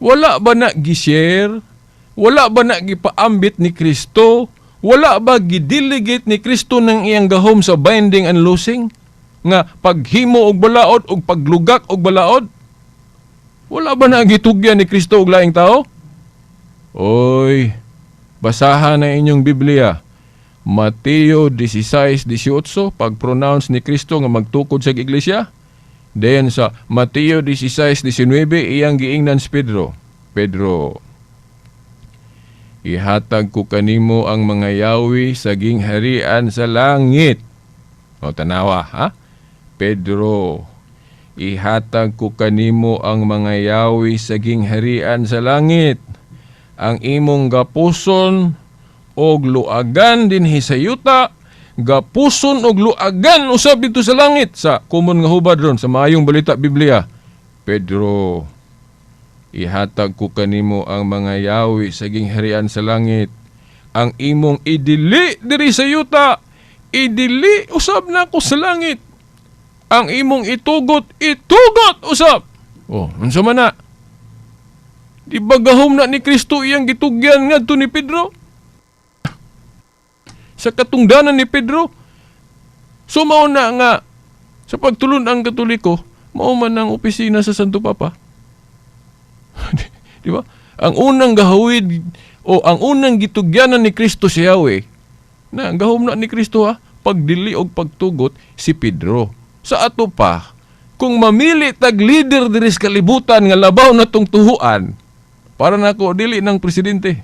Wala ba na gi-share? Wala ba na gipaambit ni Kristo? Wala ba gidelegate ni Kristo ng iyang gahom sa binding and loosing? Nga paghimo og balaod og paglugak og balaod? Wala ba na gitugyan ni Kristo og laing tao? Oy, basahan na inyong Biblia. Mateo 16:18, pag-pronounce ni Kristo nga magtukod sa iglesia. Then sa Mateo 16:19, iyang giingnan si Pedro. "Pedro, ihatag ko kanimo ang mga yawi sa gingharian sa langit." O tanawa, ha? "Pedro, ihatag ko kanimo ang mga yawi sa gingharian sa langit. Ang imong gapuson og luagan dinhi sa yuta, gapuson og luagan usab dito sa langit." Sa common nga hubad ron sa Maayong Balita Biblia. "Pedro, ihatag ko kanimo ang mga yawi sa gingharian sa langit. Ang imong idili diri sa yuta, idili usab nako sa langit. Ang imong itugot, itugot usab." Oh, unsa man na? Di ba gahom na ni Kristo iyang gitugyan ngadto ni Pedro? Sa katungdanan ni Pedro, So mao na nga sa pagtulon ang Katoliko, mao man ang opisina sa Santo Papa. Di ba? Ang unang gahawid o ang unang gitugyanan ni Kristo si Yahweh, na ang gahom na ni Kristo ha, pagdili og pagtugot si Pedro. Sa ato pa, kung mamili tag leader diri sa kalibutan nga labaw na tong tuhuan, para nako dili ng presidente.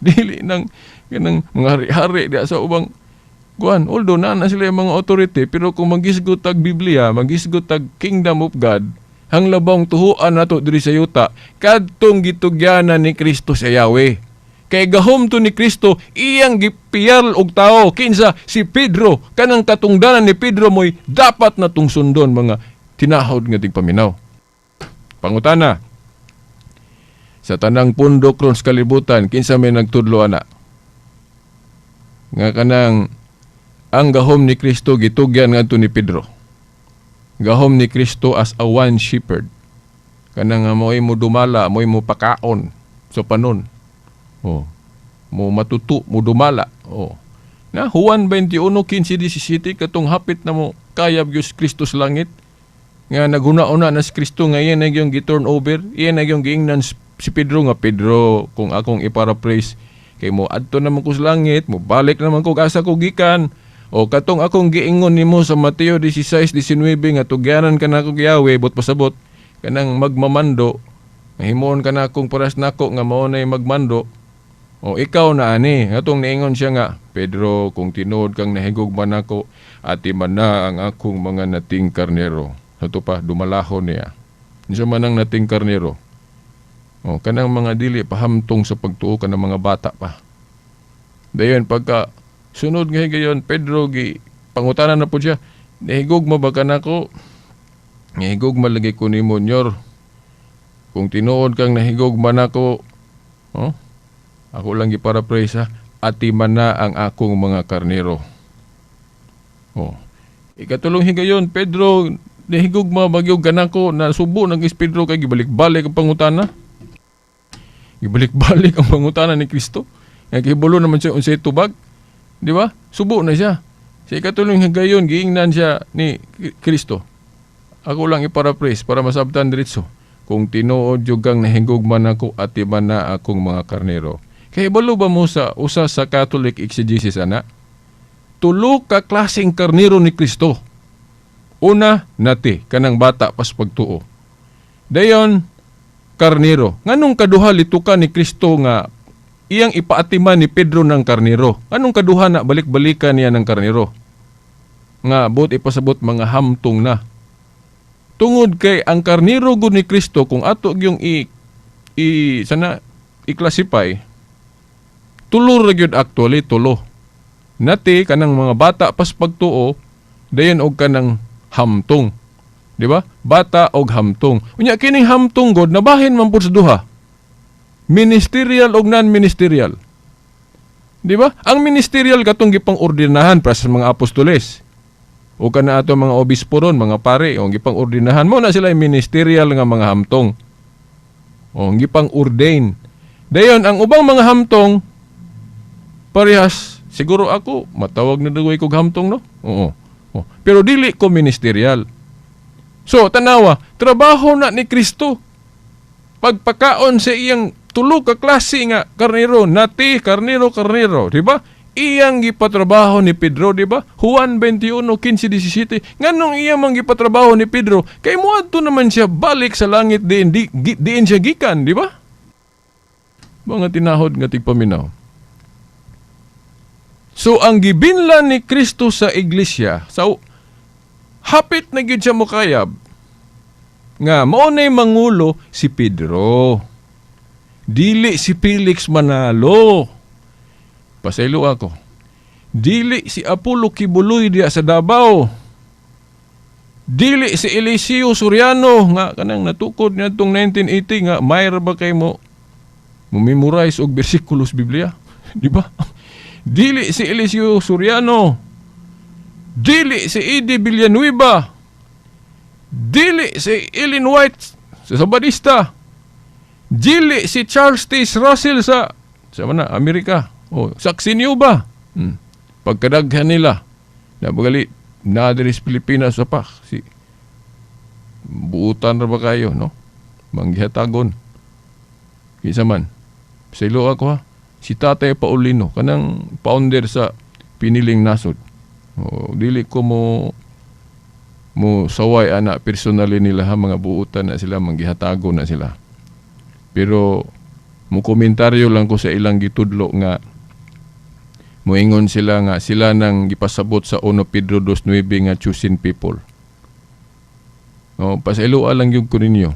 Dili ng kanang mga hari-hari diya sa ubang kuan, although naa na sila yung mga authority, pero kung magisgot tag Biblia, magisgot tag Kingdom of God, ang labawng tuhuan nato diri sa yuta kadtong gitugyanan ni Kristo sa Yahweh. Kay gahom to ni Kristo, iyang gipiyal og tao kinsa? Si Pedro. Kanang katungdanan ni Pedro mo'y dapat natong sundon, mga tinahod nga tigpaminaw. Pangutana, sa tanang pundok ron sa kalibutan, kinsa may nagtudlo ana nga kanang ang gahom ni Kristo gitugyan ngadto ni Pedro? Gahom ni Kristo as a one shepherd, kanang nga mo'y mo dumala, mo'y mo pakaon sa panon, oh, mo matuto, mo dumala, oh. Na Juan 21:15-17, katong hapit na mo kayab gyud Kristo sa langit, nga naghuna-una na si Kristo nga iya na yung gi-turn over, iya na yung giingnan si Pedro nga, "Pedro, kung akong i-paraphrase, kay mo adto naman ko sa langit, mo balik naman ko asa ko gikan. O katong akong giingon nimo sa Mateo 16:19 nga tugyanan ka nako Yahweh, but pasabot kanang magmamando, himuon ka na akong paras nako nga mao nay magmando. O ikaw na ani." Atong niingon siya nga, "Pedro, kung tinuod kang nahigugma nako, atiman na ang akong mga nating karnero." Ato pa dumalahon niya. Unsa man ang nating karnero? O kanang mga dili pahamtong sa pagtuo, kanang mga bata pa. Dayon pagka sunod nga higayon, Pedro gi pangutana na po siya, "Nahigugma ba ka nako?" "Nahigugma lagi ko nimo, Nyor. Kung tinuod kang nahigugma nako," oh, ako lang gi-paraphrase ha, "atiman na ang akong mga karnero." Oh. Ikatulong higayon, "Pedro, nahigugma ba gyud ka nako?" Nasubo nang is Pedro kay gibalik-balik ang pangutana. Gibalik-balik ang pangutana ni Kristo. Nga kibalo naman siya unsay tubag. Di ba? Subo na siya. Sa ikatulong higayon, giingnan siya ni Kristo. Ako lang i-paraphrase para masabtan diretso. "Kung tinuod jud kang nahigugma nako, atiman na akong mga karnero." Kay balo ba mo sa usa sa Catholic exegesis ana? Tulo ka klaseng karnero ni Kristo. Una, nati, kanang bata pas pagtuo. Dayon, karnero. Nganong kaduha litukan ni Kristo nga iyang ipaatiman ni Pedro ng karnero? Anong kaduha na balik-balikan niya ng karnero? Nga buot ipasabot mga hamtong na. Tungod kay ang karnero gud ni Kristo, kung ato gyung i sana i-classify, tulo ra gyud actually, tulo. Nati, kanang mga bata pas pagtuo, dayon og kanang hamtong. Di ba? Bata og hamtong. Unya kining hamtong god nabahin man pud sa duha. Ministerial og non-ministerial. Di ba? Ang ministerial katong gipang-ordinahan para sa mga apostoles. O kana ato mga obispo ron, mga pare, o gipang-ordinahan mo na sila yung ministerial nga mga hamtong. O gipang-ordain. Dayon ang ubang mga hamtong parehas siguro ako matawag na dugay kog hamtong, no? Oo. Oh. Pero dili ko ministerial. So tanawa, trabaho na ni Kristo pagpakaon sa iyang tulo ka klase nga karnero, nati, karnero, karnero, di ba? Iyang gipatrabaho ni Pedro, di ba? Juan 21:15-17. Nganong iya man gipatrabaho ni Pedro? Kay moadto naman siya balik sa langit diin, diin siya gikan, di ba? Mga tinahod nga tigpaminaw. So ang gibinlan ni Kristo sa iglesia, sa hapit na gyud siya mokayab, nga mao nay mangulo si Pedro. Dili si Felix Manalo. Pasaylo ako. Dili si Apollo Quiboloy diya sa Davao. Dili si Eliseo Soriano nga kanang natukod niadtong 1980 nga mayra ba kay mo mo memorize og bersikulos Biblia, di ba? Dili si Eliseo Soriano. Dili si Eddie Villanueva. Dili si Ellen White sa Sabadista. Dili si Charles T. Russell sa mana Amerika. O, saksi niyo ba? Pagkadaghan nila. Nabagali na diri sa Pilipinas sa pa si buutan ra ba kayo, no? Manggihatagon. Kinsa man. Sa ilo ako ha. Si Tatay Paulino, kanang founder sa Piniling Nasod. O, dili ko mo saway ana personally nila ha, mga buutan na sila, manggihatago na sila. Pero mo komentaryo lang ko sa ilang gitudlo nga moingon sila nga sila nang gipasabot sa 1 Pedro 2:9 nga chosen people. O, pasayloa lang gyud ko ninyo.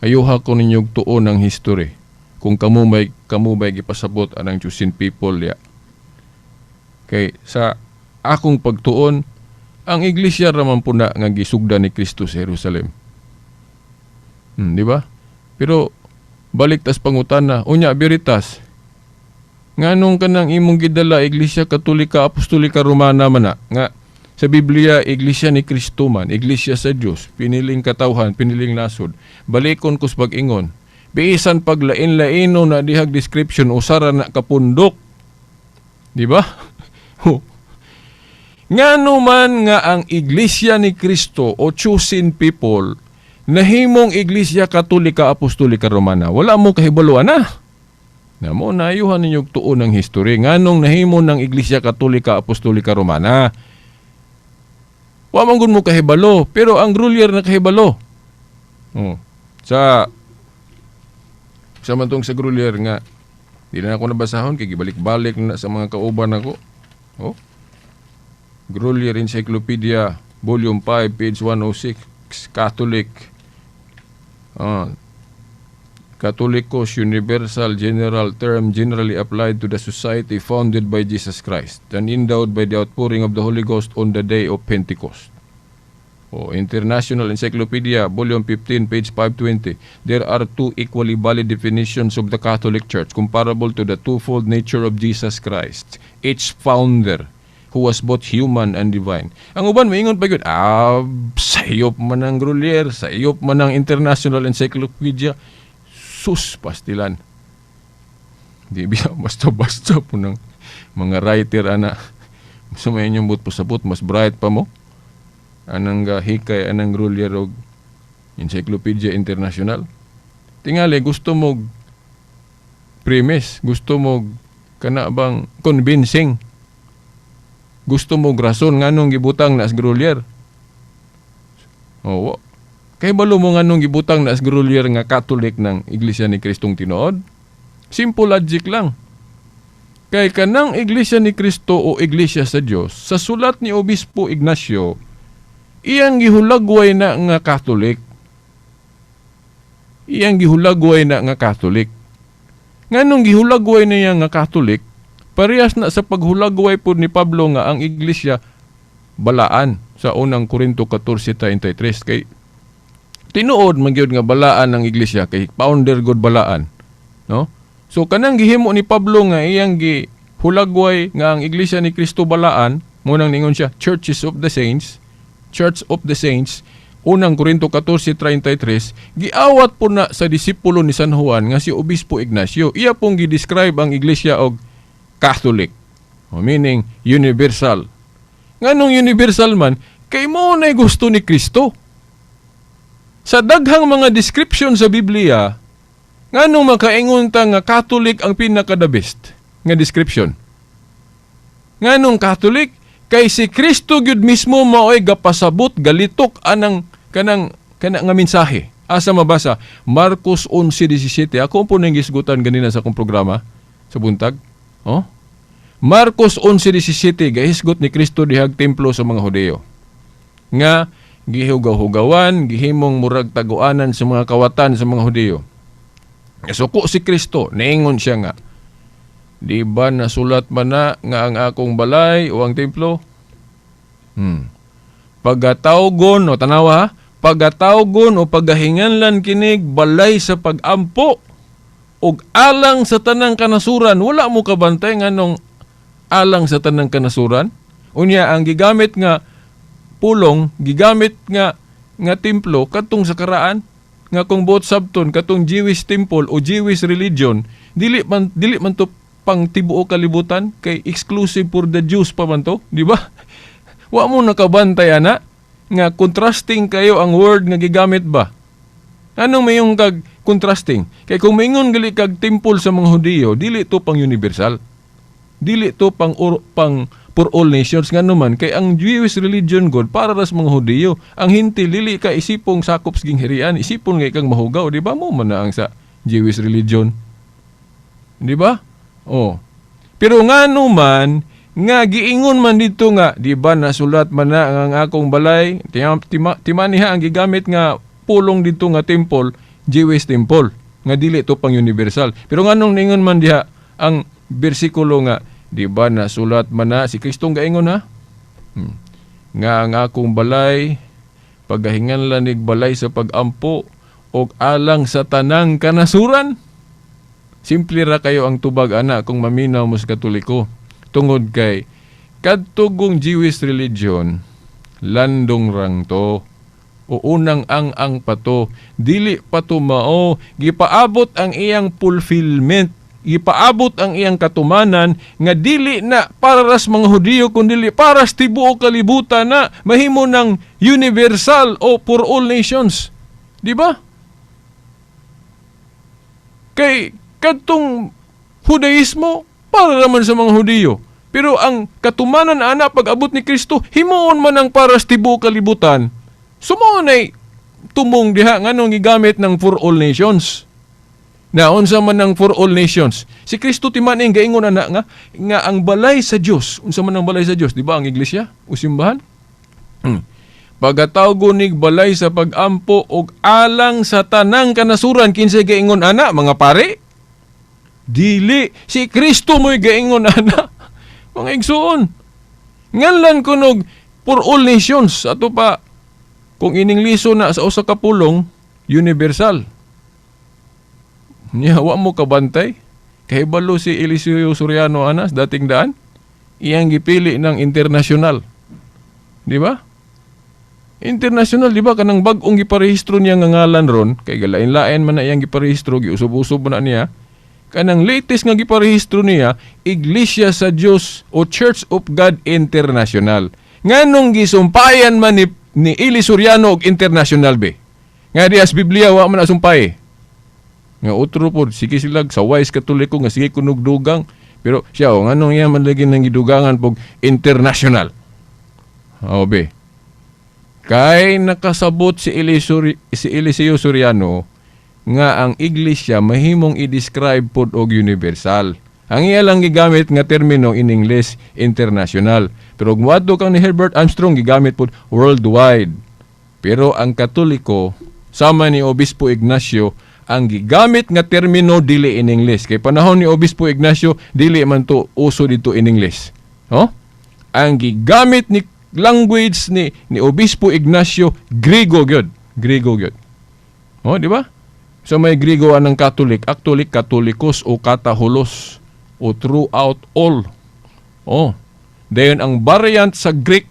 Ayuha ko ninyo tuon ang history. Kung kamo may gipasabot anang chosen people ya. Kay sa akong pagtuon, ang iglesia raman po na nga gisugda ni Kristo sa Jerusalem. Di ba? Pero balik tas pangutana, unya Veritas. Nganong kanang imong gidala Iglesia Katolika Apostolika Romana man na nga sa Biblia Iglesia ni Kristo man, Iglesia sa Dios, piniling katawhan, piniling nasod. Balikon ko sa pag-ingon. Bisan pag lain-laino na dihag description, usara na kapundok. Di ba? Ngano man nga ang Iglesia ni Kristo o chosen people nahimong Iglesia Katolika Apostolika Romana? Wala mo kahibaloan na. Na mo naayuhan ninyo tuon ng history. Nganong nahimo ng Iglesia Katolika Apostolika Romana? Wa man gud mo kahibalo, pero ang Grolier na kahibalo. Oh. Sa man tong sa Grolier nga di na ako nabasahon kay gibalik-balik na sa mga kauban nako. Oh. Grolier Encyclopedia, Volume 5, page 106, Catholic. Catholicos, universal general term generally applied to the society founded by Jesus Christ and endowed by the outpouring of the Holy Ghost on the day of Pentecost. Oh, International Encyclopedia, Volume 15, page 520. There are two equally valid definitions of the Catholic Church comparable to the twofold nature of Jesus Christ, its founder, who was both human and divine. Ang uban maingon pa gyud, ah, sayop man ang Grolier, sayop man ang International Encyclopedia. Sus, pastilan. Di biya basta-basta po ng mga writer ana. Sa may inyong but pasabot, mas bright pa mo. Anang hikay anang Grolier og Encyclopedia International. Tingali, gusto mo premise, gusto mo kana bang convincing. Gusto mo rason nganong gibutang na sa Grolier. Oo. Kay balo mo nganong gibutang na sa Grolier nga Catholic ng Iglesia ni Kristong tinuod? Simple logic lang. Kay kanang Iglesia ni Kristo o Iglesia sa Dios, sa sulat ni Obispo Ignacio, iyang gihulagway na nga Catholic. Iyang gihulagway na nga Catholic. Nganong gihulagway niya nga Catholic, parehas na sa paghulagway po ni Pablo nga ang Iglesia balaan sa unang Korinto 14:33, kay tinuod man gyud nga balaan ang Iglesia kay founder God balaan, no? So kanang gihimo ni Pablo nga iyang gihulagway nga ang Iglesia ni Kristo balaan, mo nang ningon siya Churches of the Saints, Church of the Saints, unang Korinto 14:33, giawat po na sa disipulo ni San Juan nga si Obispo Ignacio. Iya pong gi-describe ang Iglesia og Catholic, o meaning universal. Nganong universal man, kay mo na'y gusto ni Kristo. Sa daghang mga description sa Biblia, nganong makaingon ta nga Catholic ang pinaka the best nga description? Nganong Catholic? Kay si Kristo gyud mismo mao'y gapasabot, galitok anang kanang kana nga mensahe. Asa mabasa? Marcos 11:17. Ako po nang gisgutan ganina sa akong programa sa buntag. Oh? Marcos 11:17, gahisgot ni Kristo dihag templo sa mga Hudeo nga gihugaw-hugawan, gihimong murag taguanan sa mga kawatan sa mga Hudeo. Suko si Kristo, niingon siya nga, di ba nasulat man na nga ang akong balay o ang templo? Pagatawgon, o tanawa ha, pagatawgon o pagahinganlan kinig balay sa pagampo og alang sa tanang kanasuran. Wala mo kabantay nganong alang sa tanang kanasuran? Unya, ang gigamit nga pulong, gigamit nga templo katong sa karaan nga kung buot sabton katong Jewish temple o Jewish religion, dili man to pang tibuok kalibutan kay exclusive for the Jews pa man to, di ba? Wa mo nakabantay ana nga contrasting kayo ang word nga gigamit ba? Anong mayong kag contrasting? Kay kung maingon gali kag temple sa mga Hudiyo, dili to pang universal. Dili to pang for all nations, nga naman kay ang Jewish religion god para ras mga Hudiyo. Ang Hentil, dili ka isipong sakop sa gingharian, isipon nga ikang mahugaw, di ba mo man na ang sa Jewish religion? Di ba? Oh. Pero nga man nga giingon man dito nga, di ba nasulat man na ang akong balay, timaniha ang gigamit nga pulong dito nga temple, Jewish temple, nga dili to pang universal. Pero nganong ningon man diha ang bersikulo nga, di ba nasulat man na si Kristong gaingon ha? Nga ang akong balay pagahinganlan nig balay sa pagampo og alang sa tanang kanasuran. Simple ra kayo ang tubag ana kung maminaw mo sa Katoliko. Tungod kay kadtugong Jewish religion, landong rang to o unang ang pato, dili pa to mao gipaabot ang iyang fulfillment, gipaabot ang iyang katumanan nga dili na para ras mga Hudiyo kun dili para sa tibuok kalibutan na mahimo ng universal o for all nations, di ba? Kay kadtong Judaismo para naman sa mga Hudiyo. Pero ang katumanan ana pag abot ni Kristo, himuon man ang para sa tibuok kalibutan. So mao nay tumong diha nganong gigamit ng for all nations. Na unsa man ang for all nations? Si Kristo timan ang gaingon ana nga nga ang balay sa Dios. Unsa man ang balay sa Dios? Di ba ang iglesia o simbahan? Pagatawgo nig balay sa pagampo og alang sa tanang kanasuran, kinsay gaingon ana, mga pare? Dili, si Kristo mo'y gaingon ana. Mga igsuon. Nganlan kunog for all nations ato pa kung iningliso na sa usa ka pulong, universal. Nya wa mo kabantay. Kahibalo si Eliseo Soriano anas dating daan, iyang gipili ng international. Di ba? International, di ba? Kanang bag-ong giparehistro niya nga ngalan ron, kay galain-lain man na iyang giparehistro, giusub-usub na niya. Kanang latest nga giparehistro niya, Iglesia sa Dios o Church of God International. Nganong gisumpayan man ni Eli Soriano og international be? Nga di as Biblia wa man asumpay. Nga otro pod, sige silag sa wise Katoliko nga sige kunog dugang, pero siya o nganong iya man lagi nang gidugangan pog international. O be. Kay nakasabot si Eliseo Soriano nga ang iglesia mahimong i-describe pod og universal. Ang iya lang gigamit nga termino in English, international. Pero kung moadto kang ni Herbert Armstrong, gigamit pod worldwide. Pero ang Katoliko sama ni Obispo Ignacio, ang gigamit nga termino dili in English. Kay panahon ni Obispo Ignacio dili man to uso dito in English. Oh? Ang gigamit ni language ni Obispo Ignacio, Griego gyud, Griego gyud. Oh, di ba? So may Griego anang Catholic, actually Katolikos o Kataholos o throughout all. Oh. Dayon ang variant sa Greek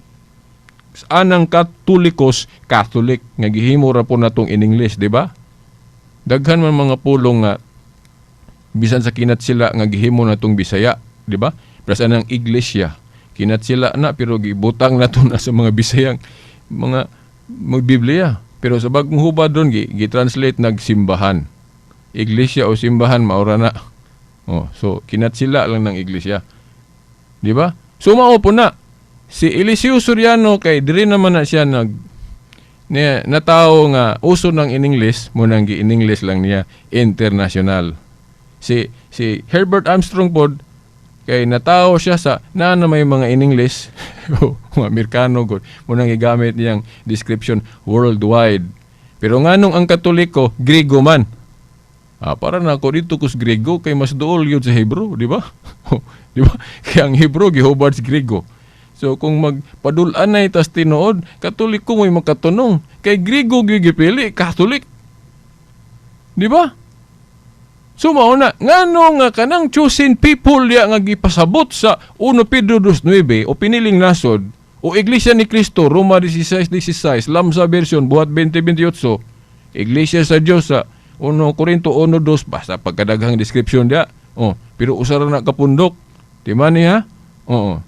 anang Katolikos, Catholic nga gihimo ra po natong in English, di ba? Daghan man mga pulong nga bisan sa kinat sila nga gihimo natong Bisaya, di ba? Pero sa anang iglesia, kinat sila na pero gibutang nato na sa mga Bisayang mga magbiblia. Pero sa bagong hubad doon, gi-translate nagsimbahan. Iglesia o simbahan, maura na. Oh, so, kinat sila lang ng iglesia. Di ba? So, mao po na. Si Eliseo Soriano, kay diri naman na siya natao nga uso ng in English, mo nang gi-in English lang niya, international. Si Herbert Armstrong pod, kay natao siya sa na may mga in English, mga Amerikano god, mo nang gigamit niyang description worldwide. Pero nganong ang Katoliko, Griego man. Para na ako dito kus Griego kay mas duol yun sa Hebrew, di ba? Di ba? Kaya ang Hebrew gihubad sa Griego. So kung magpadul-anay tas tinuod, Katoliko mo'y makatunong. Kay Griego gyud gipili, Catholic. Di ba? So mao na, ngano nga kanang chosen people ya nga gipasabot sa 1 Pedro 2:9 o piniling nasod o Iglesia ni Cristo, Roma 16:16, Lamsa version, Buhat 20:28, Iglesia sa Dios sa 1 Corinto 1:2, basta pagkadaghang description dia. Oh, pero usara na kapundok. Di man niya? Oo.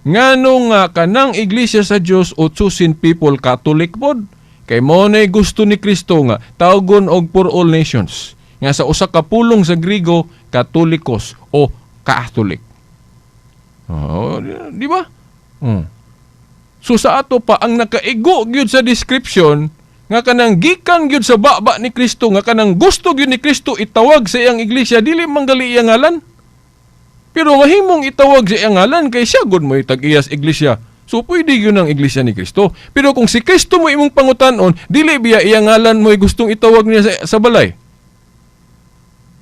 Ngano nga kanang iglesia sa Dios o chosen people Catholic pod? Kay mao na gusto ni Kristo nga tawgon og for all nations. Nga sa usa ka pulong sa Griego, Katolikos o Catholic. Oh, di ba? So sa ato pa ang nakaigo gyud sa description nga kanang gikan gyud sa baba ni Kristo, nga kanang gusto gyud ni Kristo itawag sa iyang iglesia, dili man gali iyang ngalan. Pero mahimong itawag sa iyang ngalan kay siya gud mo'y tag-iyas iglesia. So pwede yun ang iglesia ni Kristo. Pero kung si Kristo mo imong pangutanon, dili biya iyang ngalan mo'y gustong itawag niya sa balay.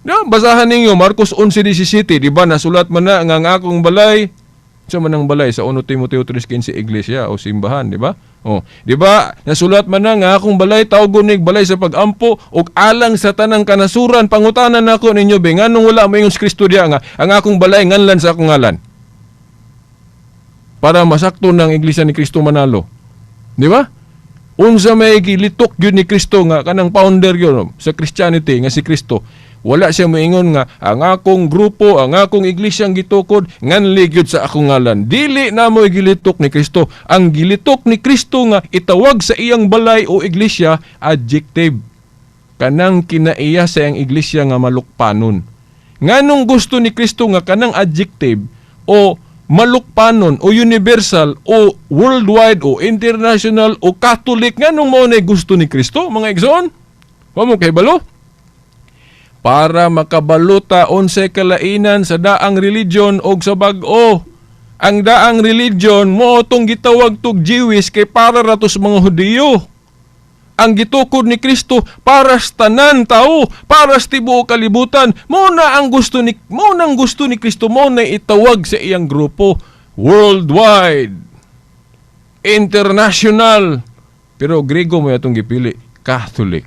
Ya, basahan ninyo Marcos 11:17, di ba nasulat man na nga ang akong balay sa manang balay sa 1 Timoteo 3:15 iglesia o simbahan, di ba? Oh, di ba? Nasulat man na nga akong balay tawgon nig balay sa pag-ampo ug alang sa tanang kanasuran. Pangutanan nako ninyo be, nganong wala moingon si Kristo diya nga ang akong balay nganlan sa akong ngalan? Para masakto ng iglesia ni Kristo manalo. Di ba? Unsa may gilitok gyud ni Kristo nga kanang founder gyud sa Christianity nga si Kristo. Wala siya moingon nga ang akong grupo, ang akong iglesia ang gitukod nganli gyud sa akong ngalan. Dili na mo gilitok ni Kristo. Ang gilitok ni Kristo nga itawag sa iyang balay o iglesia adjective. Kanang kinaiya sa iyang iglesia nga malukpanon. Nganong gusto ni Kristo nga kanang adjective o malukpanon o universal o worldwide o international o Catholic, nganong mao na gusto ni Kristo, mga igsoon? Wa mo kay balo? Para makabaluta unsay kalainan sa daang religion og sa bag-o. Ang daang religion mo tong gitawag tog Jewish kay para ra to sa mga Hudiyo. Ang gitukod ni Kristo para sa tanan tao, para sa tibuok kalibutan. Mo na ang gusto ni Kristo, mo na itawag sa iyang grupo worldwide, international. Pero Grego mo atong gipili, Catholic.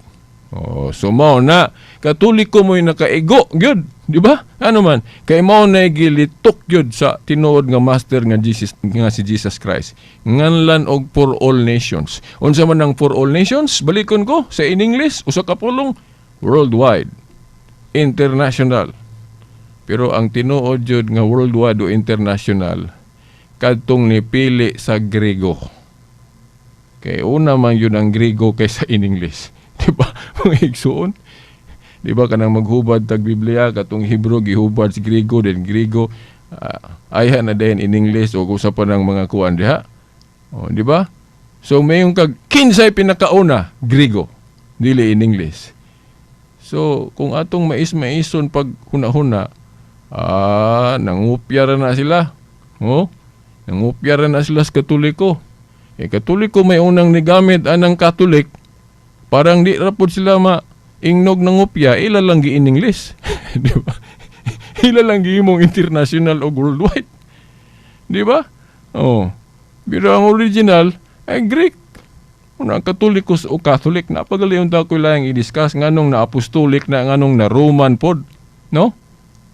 Oh, so mao na Katoliko mo'y nakaigo gyud, di ba? Ano man, kay mao na gilitok gyud sa tinuod nga master nga Jesus nga si Jesus Christ. Nganlan og for all nations. Unsa man ang for all nations? Balikon ko sa in English, usa ka pulong, worldwide, international. Pero ang tinuod gyud nga worldwide o international kadtong nipili sa Grego. Kay una man yun ang Grego kaysa in English. Di ba? Mga igsuon. Di ba kanang maghubad tag Biblia katong Hebrew gihubad sa Grego, then Grego ayha na din in English o usa pa ng mga kuan diha. O, di ba? So mayon kag kinsay pinakauna Grego, dili in English. So kung atong mais-maison pag huna-huna, nangupya ra na sila. Oh, nangupya ra na sila sa Katoliko. Eh, Katoliko may unang nigamit anang Catholic, parang di ra pod sila ma ingnog nangupya, ila lang gi in English. Di ba? Ila lang gihimong international o worldwide. Di ba? Oh. Pero ang original ay Greek. Una, ang Katolikos o Catholic, napagali yung ko lang i-discuss nganong na apostolic na, nganong na Roman pod. No?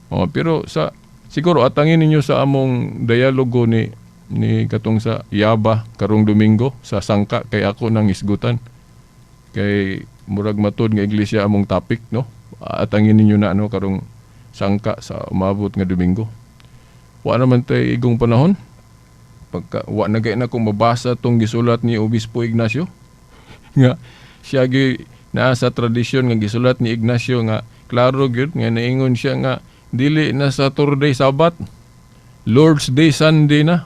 Oh, pero sa siguro atangin ninyo sa among dialogo ni katong sa Yaba karong Domingo sa Sangka kay ako nang isgutan. Kay murag matud nga iglesia among topic, no? Atangin ninyo na ano karong Sangka sa umabot nga Domingo. Wa naman tay igong panahon. Pagka wa na gay na kung mabasa tong gisulat ni Obispo Ignacio nga siya gyud naa sa tradisyon nga gisulat ni Ignacio nga klaro gyud nga naingon siya nga dili na Saturday Sabbath, Lord's Day Sunday na.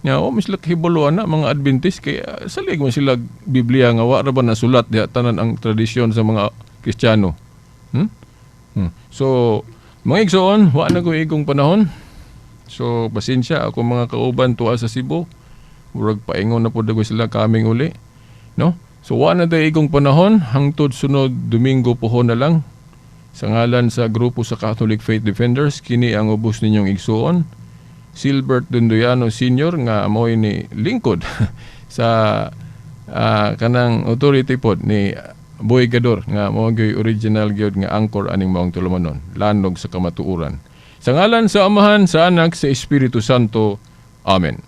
Nya o misla kahibaloan na mga Adventist kay salig man sila Biblia nga wa ra ba nasulat diha tanan ang tradisyon sa mga Kristiyano. So mga igsoon, wa na ko igong panahon. So pasensya ako mga kauban tuwa sa Cebu. Murag paingon na pud ako sila kaming uli, no? So wa na tay igong panahon hangtod sunod Domingo pohon na lang. Sa ngalan sa grupo sa Catholic Faith Defenders, kini ang ubos ninyong igsuon, Silbert Dondoyano Sr. nga mo'y ni lingkod sa kanang authority pod ni Boy Gador nga mao gyud original gyud nga anchor aning maong tulumanon, lanog sa kamatuoran. Sa ngalan sa Amahan, sa Anak, sa Espiritu Santo. Amen.